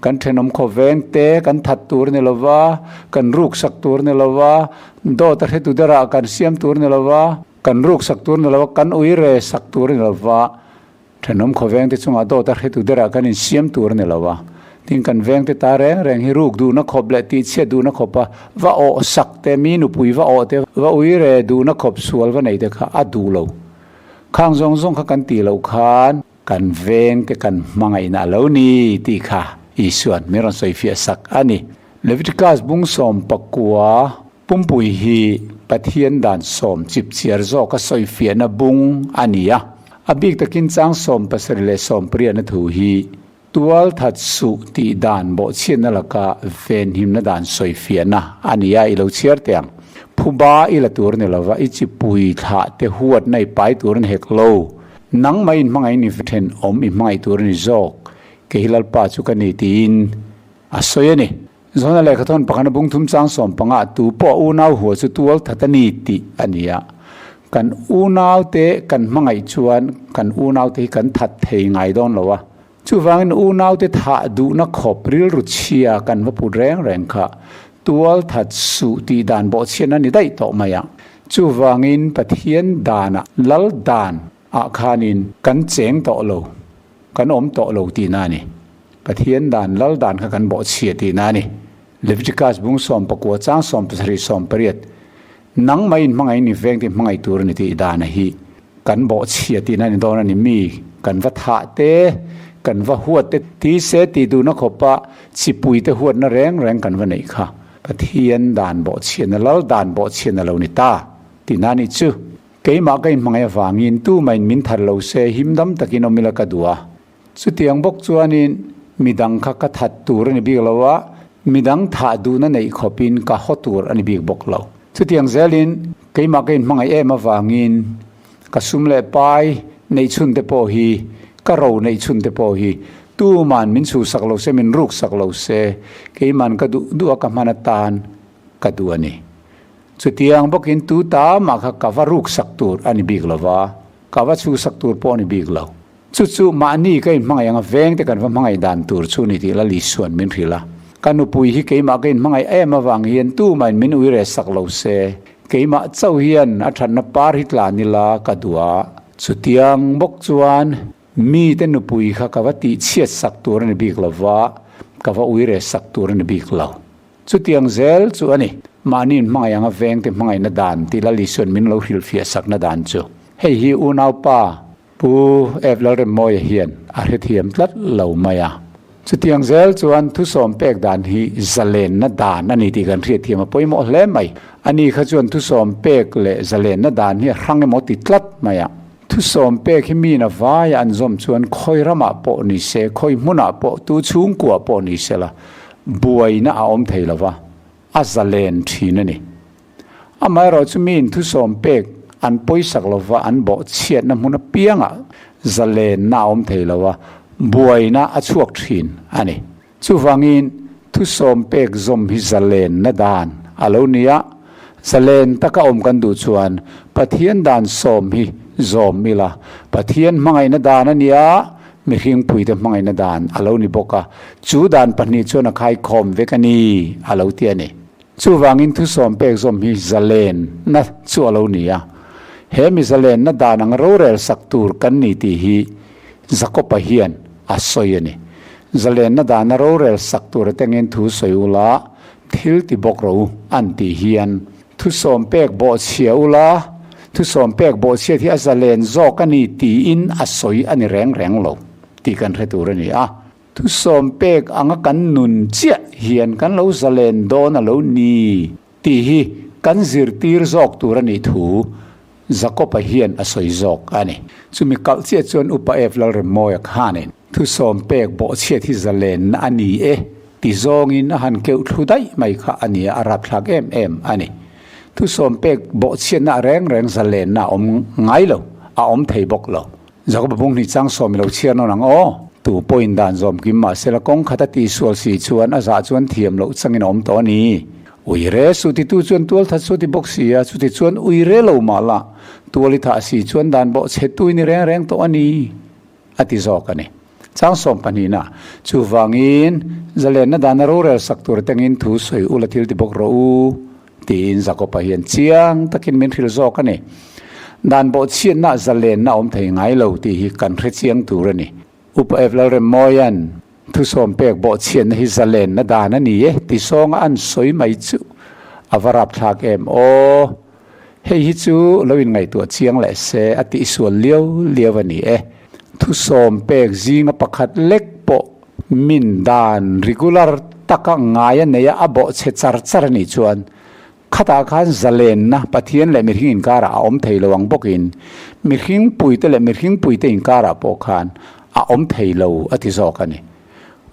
kan thenawm khawveng te kan that tur ni lova, kan ruk sak tur ni lova, dawt a hretu derah kan siam tur ni lova, kan ruk sak tur ni lova, kan ui re sak tur ni lova, thenawm khawveng te chungah dawt a hretu derah kan insiam tur ni lova, tin kan veng te ta reng reng hi ruk duhna khawp leh tihchhiat duhna khawpa va awh sak te, mi nupui va awh te, va ui re duhna khawp sual va nei te kha a duh lo. Khang zawng zawng kha kan tih loh khan kan veng te kan hmangaihna a lo ni tih kha Isua'n min rawn sawi fiah sak a ni. Leviticus bung 19 pumpui hi Pathian dan sawm chip chiar zawka sawi fiahna bung a ni a. A bik takin chang 17 leh 18 na thu hi tual that suh tih dan bawhchhiatna laka venhimna dan sawi fiahna a ni a, i lo chhiar teh ang. Phuba i la tur ni lova, i chipui thlah te huatna i pai tur a ni hek lo. Nangmah in hmangaih ni thenawm i hmangaih tur a ni zawk, kei hi Lalpa chu ka ni tiin a sawi a ni. Johana lehkhathawn pakhana bung thum chang 15 ah tu pawh unau hua chu tual that a ni tih a ni a. Kan unaute kan hmangaih chuan kan unaute hi kan that thei ngai dawn lo a. Chuvangin unaute thah duhna khawp rilru chhia kan va put reng reng kha tual that suh tih dan bawhchhiatna a ni daih tawh mai a. Chuvangin Pathian danah lal dan ah khanin kan cheng tawh lo. Kan awm tawh lo tihna a ni. Pathian dan, lal dan kha kan bawhchhia tihna a ni. Leviticus bung 19 chang 17 18, Nangmah in hmangaih ni veng te hmangaih tur a ni tih dana hi kan bawhchhia tihna a ni dawn a ni. Mi kan va thah te, kan va huat te, ti se tih duhna khawpa chipui te huatna reng reng kan va neih kha Pathian dan bawhchhiatna, lal dan bawhchhiatna lo ni ta tihna a nih chu. Keimah ka inhmangaih avangin tumahin min that lo se himdam takin awm ila ka duh a. Chutiang bawk chuanin midang kha ka that tur a ni bik lo a, midang thah duhna neih khawpin ka haw tur a ni bik bawk lo. Chutiang zelin keimah ka inhmangaih em avangin ka sum leh pai neih chhun te pawh hi, ka ro neih chhun te pawh hi tuma'n min chhuhsak lo se, min ruksak lo se, keima'n ka duh duh a ka hman atan ka duh a ni. Chutiang bawkin tu ta mah kha ka va ruksak tur a ni bik lo va, ka va chhuhsak tur pawh a ni bik lo. Chu chu mahni ka inhmangaih anga vengte kan va hmangaih dan tur chu ni tih Lal Isua'n min hrilh a. Ka nupui hi keimah ka inhmangaih em avang hian tumahin min ui reh sak lo se, keimah chauh hian a thatna par hi tlan ila ka duh a. Chutiang bawk chuan mite nupui kha ka va tihchhiat sak tur a ni bik lo va, ka va ui reh sak tur a ni bik lo. Chutiang zel chu a ni. Mahni inhmangaih anga vengte hmangaihna dan tih Lal Isua'n min lo hrilhfiah sakna dan chu. Hei hi unaupa Pu F. Lalremmawia hian a hrethiam tlat lo mai a. Chutiang zel chuan thusawm pek dan hi zalenna dan a ni tih kan hriatthiam a pawimawh hle mai. Ani kha chuan thusawm pek leh zalenna dan hi a hrang emaw ti tlat mai a. Thusawm pek hi miin a vaia an zawm chuan khawi ramah pawh ni se, khawi hmunah pawh, tu chhungkuah pawh ni se la, buaina a awm thei lo va, a zalen thin a ni. Amaherawhchu miin thusawm pek an pawisak lova an bawh chhiatna hmun apiangah zalenna a awm thei lo a, buaina a chhuak thin a ni. Chuvangin thusawm pek zawm hi zalenna dan a lo ni a, zalen taka awm kan duh chuan Pathian dan sawm hi zawm ila, Pathian hmangaihna dan a ni a, mihring puite hmangaihna dan a lo ni bawk a, chu dan pahnih chuan a khaikhawm vek a ni a lo ti a ni. Chuvangin thusawm pek zawm hi zalenna chu a lo ni a, he mi zalenna dan ang rorel sak tur kan ni tih hi Jakob-a hian a sawi a ni. Zalenna dana rorel sak tur atangin thu sawi ula, thil ti bawk rawh u an tih hian thusawm pek bawhchhia ula, thusawm pek bawhchhiat hi a zalen zawk a ni tiin a sawi a ni reng reng lo tih kan hre tur a ni a. Thusawm pek anga kan nun chiah hian kan lo zalen dawn a lo ni tih hi kan zirtir zawk tur a nih thu Jakob-a hian a sawi zawk a ni. Chumi kalh chiah chuan Upa F. Lalremmawia khanin thusawm pek bawhchhiat hi zalenna a ni e ti zawngin a han keuh thlu daih mai kha a nia, a rapthlak em em a ni. Thusawm pek bawhchhiatna a reng reng zalenna a awm ngai lo, a awm thei bawk lo. Jakob-a bung hnih chang sawm i lo chhiar nawn ang aw. Tu pawhin dan zawm kim mah sela kawng khat a tihsual si chuan a zah chuan thiam loh changin a awm tawh a ni. Ui re suh titu chuan tual that suh ti bawk si a, chuti chuan ui re lo mah la, tual i thah si chuan dan bawh chhe tu i ni reng reng tawh a ni, a ti zawk a ni. Chang sawm pahnihna, Chuvangin, zalenna dana rorel sak tur atangin thu sawi ula thil ti bawk rawh u. Tiin Jakob-a hian chiang takin min hrilh zawk a ni. Dan bawhchhiatna zalenna awm thei ngai lo tih hi kan hre chiang tur a ni. Upa F. Lalremmawia'n thusawm pek bawhchhiatna hi zalenna dan a ni e ti sawnga an sawi mai chu a va rapthlak em aw. Hei hi chu lo inngaihtuah chiang leh se a tihsual liau liau a ni e. Thusawm pek zinga pakhat lek pawh Min dan regular taka ngai a nei a, a bawhchhe char char a nih chuan khatah khan zalenna Pathian leh mihring inkarah a awm thei lo ang bawkin mihring puite leh mihring puite inkarah pawh khan a awm thei lo a ti zawk a ni.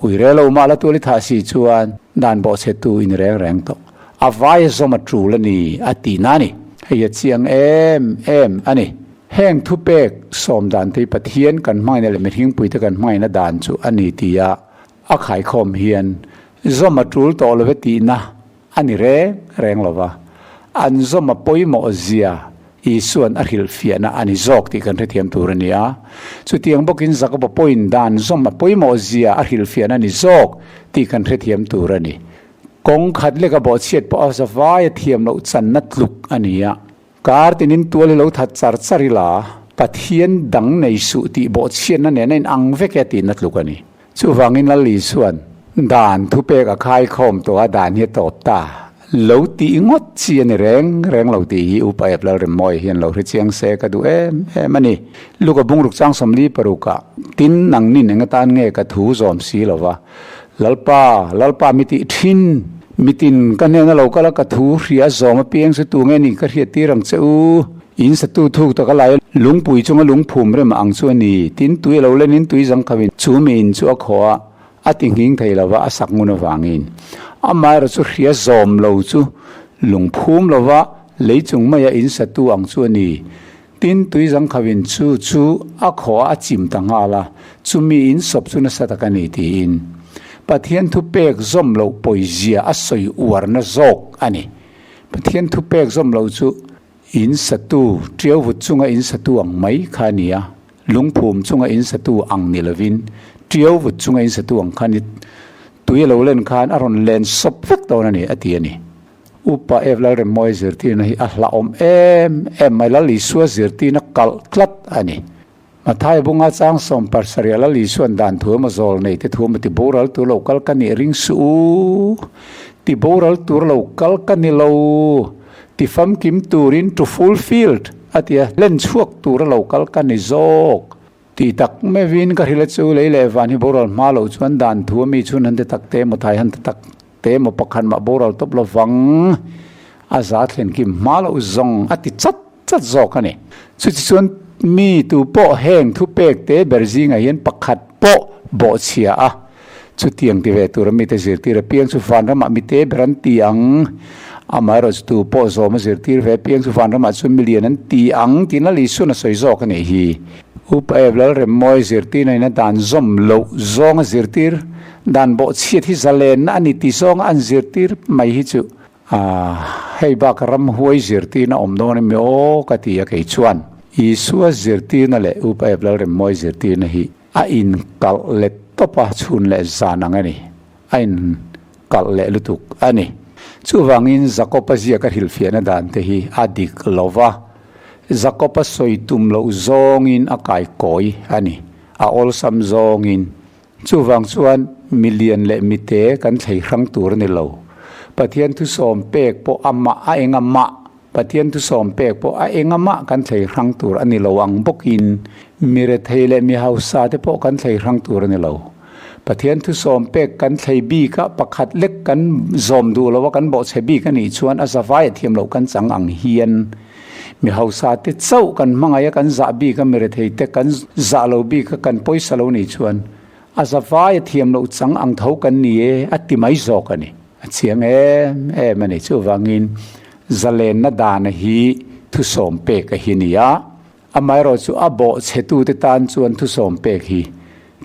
Ui rel lo mah la tual i thah si chuan dan bawhchhetu i ni reng reng tawh. A vai a zawm a tul a ni a tihna a ni. Hei a chiang em em a ni. Heng thupek sawm dan te hi Pathian kan hmangaihna leh mihringpuite kan hmangaihna dan chu a ni tia a khaikhawm hian zawm a tul tawh lo ve tihna a ni reng reng lo va, an zawm a pawimawh zia Isua'n a hrilhfiahna a ni zawk tih kan hrethiam tur a ni a. Chutiang bawkin Jakoba pawhin dan zawm a pawimawh zia a hrilhfiahna a ni zawk tih kan hrethiam tur a ni. Kawng khat leka bawhchhiat pawh a zavai a thiam loh channa tluk a ni a. Kar tinin tual hi lo that char char ila, Pathian dang nei suh tih bawhchhiatna nen a inang vek e tihna tluk a ni. Chuvangin Lal Isua'n dan thupek a khaikhawm tawh a, dan hi a tawp ta. Lo tih ngawt chi a ni reng reng lo tih hi Upa Ep Lalremmawi hian lo hre chiang se ka duh em em a ni. Luka bungruk chang 40 parukah, Tin, nangnin eng atan nge ka thu zawm si lova? Lalpa, Lalpa mi tih thin, mitin ka hnena lo kal a ka thu hria zawm apiang chu tu nge ni ka hriat tir ang che u? In satu thuk tak a lai a, lungpui chunga lungphum rem ang chu a ni. Tin, tui a lo lenin tui zang kho in chu mi in chu a khaw a, a ti nghing thei lo va, a sak ngun avangin. Amaherawh chu hria zawm lo chu lungphum lo va, lei chung maia in satu ang chu a ni. Tin, tui zangkhavin chu chu a khaw a chim ta nghal a, chumi in sawp chu nasa tak a ni tiin Pathian thupek zawm loh pawizia a sawi uarna zawk a ni. Pathian thupek zawm loh chu in satu, tiau vut chunga in satu ang mai kha a ni a, lungphum chunga in satu ang ni lovin tiau vut chunga in satu ang kha a ni. Tui a lo len khan a rawn len sawp vek dawn a ni, a ti a ni. Upa Ev Lalremmawi zirtirna hi a hlauhawm em em mai, Lal Isua zirtirna kalh tlat a ni. Matthai bunga chang 70 Lal Isua'n dan thu emaw zawl nei te thu emaw ti boral tur lo kal ka nih ring suh u, ti boral tur lo kal ka ni lo, ti famkim turin to fulfilled a ti a, hlen chhuak tura lo kal ka ni zawk. Tih tak meuhin ka hrilh a chu lei leh van hi boral hma loh chuan dan thu a mi chhun han ti tak te emaw thai han ti tak te emaw pakhat mah boral tawp lo vang a za thlen kim hma loh zawng a ti chat chat zawk a ni. Chuti chuan mi tu pawh heng thupek te ber zingah hian pakhat pawh bawhchhia a Chutiang ti ve tura mite zirtir apiang chu vanramah mite ber an ti ang. Amaherawhchu tu pawh zawma zirtir ve apiang chu vanramah chuan milian an ti ang tiin Lal Isuan a sawi zawk a nih hi. Upa Ev Lalremmawi zirtirna in a dan zawm loh zawnga zirtir dan bawhchhiat hi zalenna a ni ti zawnga an zirtir mai hi chu hei bak ramhuai zirtirna awm dawn emi aw ka ti a kei chuan Isua zirtirna leh Upa Ev Lalremmawi zirtirna hi A inkalh let tawp a, chhun leh zan ang a ni. A inkalh leh lutuk a ni. Chuvangin Jakob-a ziaka hrilhfiahna dan te hi a dik lo va, Jakob-a sawi tum loh zawngin a kaikawi a ni, a awlsam zawngin. Chuvang chuan milian leh mite kan thlei hrang tur a ni lo. Pathian thusawm pek pawh amah a eng amah Pathian thusawm pek pawh a eng amah kan thlei hrang tur a ni lo ang bawkin mi rethei leh mi hausa te pawh kan thlei hrang tur a ni lo. Pathian thusawm pek kan thlei bik a, pakhat lek kan zawm duh lo a, kan bawhchhe bik a nih chuan a zavai a thiam loh kan chang ang hian mi hausa te chauh kan hmangaih a, kan zah bik a, mi rethei te kan zah lo bik a, kan pawisa lo nih chuan a zavai a thiam loh chang ang tho kan ni e a ti mai zawk a ni. A chiang em em a ni. Chuvangin zalenna dana hi thusawm pek a hi ni a, amaherawh chu a bawhchhetute tan chuan thusawm pek hi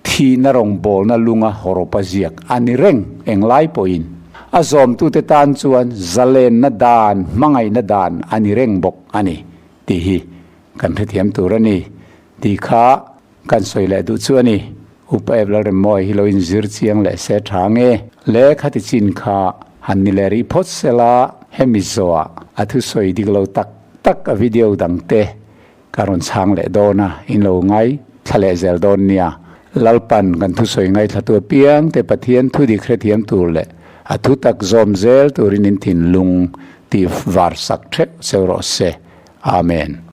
thihna rawngbawlna lunga hawrawpa ziak a ni reng englai pawhin a zawmtute tan chuan zalenna dan, hmangaihna dan a ni reng bawk a ni tih hi kan hrethiam tur a ni tih kha Kan sawi leh duh chu a ni. Upa Ev Lalremmawi hi lo inzir chiang leh se tha nge? Le khati chin kha han ni leh rih phawt sela hemi zawhah a thusawi dik lo tak tak a video dang te ka rawn chhang leh dawn a, in lo ngai thla leh zel dawn nia. Lalpan kan thusawi ngaithlatu apiang te Pathian thu dik hrethiam tur leh a thu tak zawm zel turin in thinlung tih var sak theuh cheu rawh se. Amen.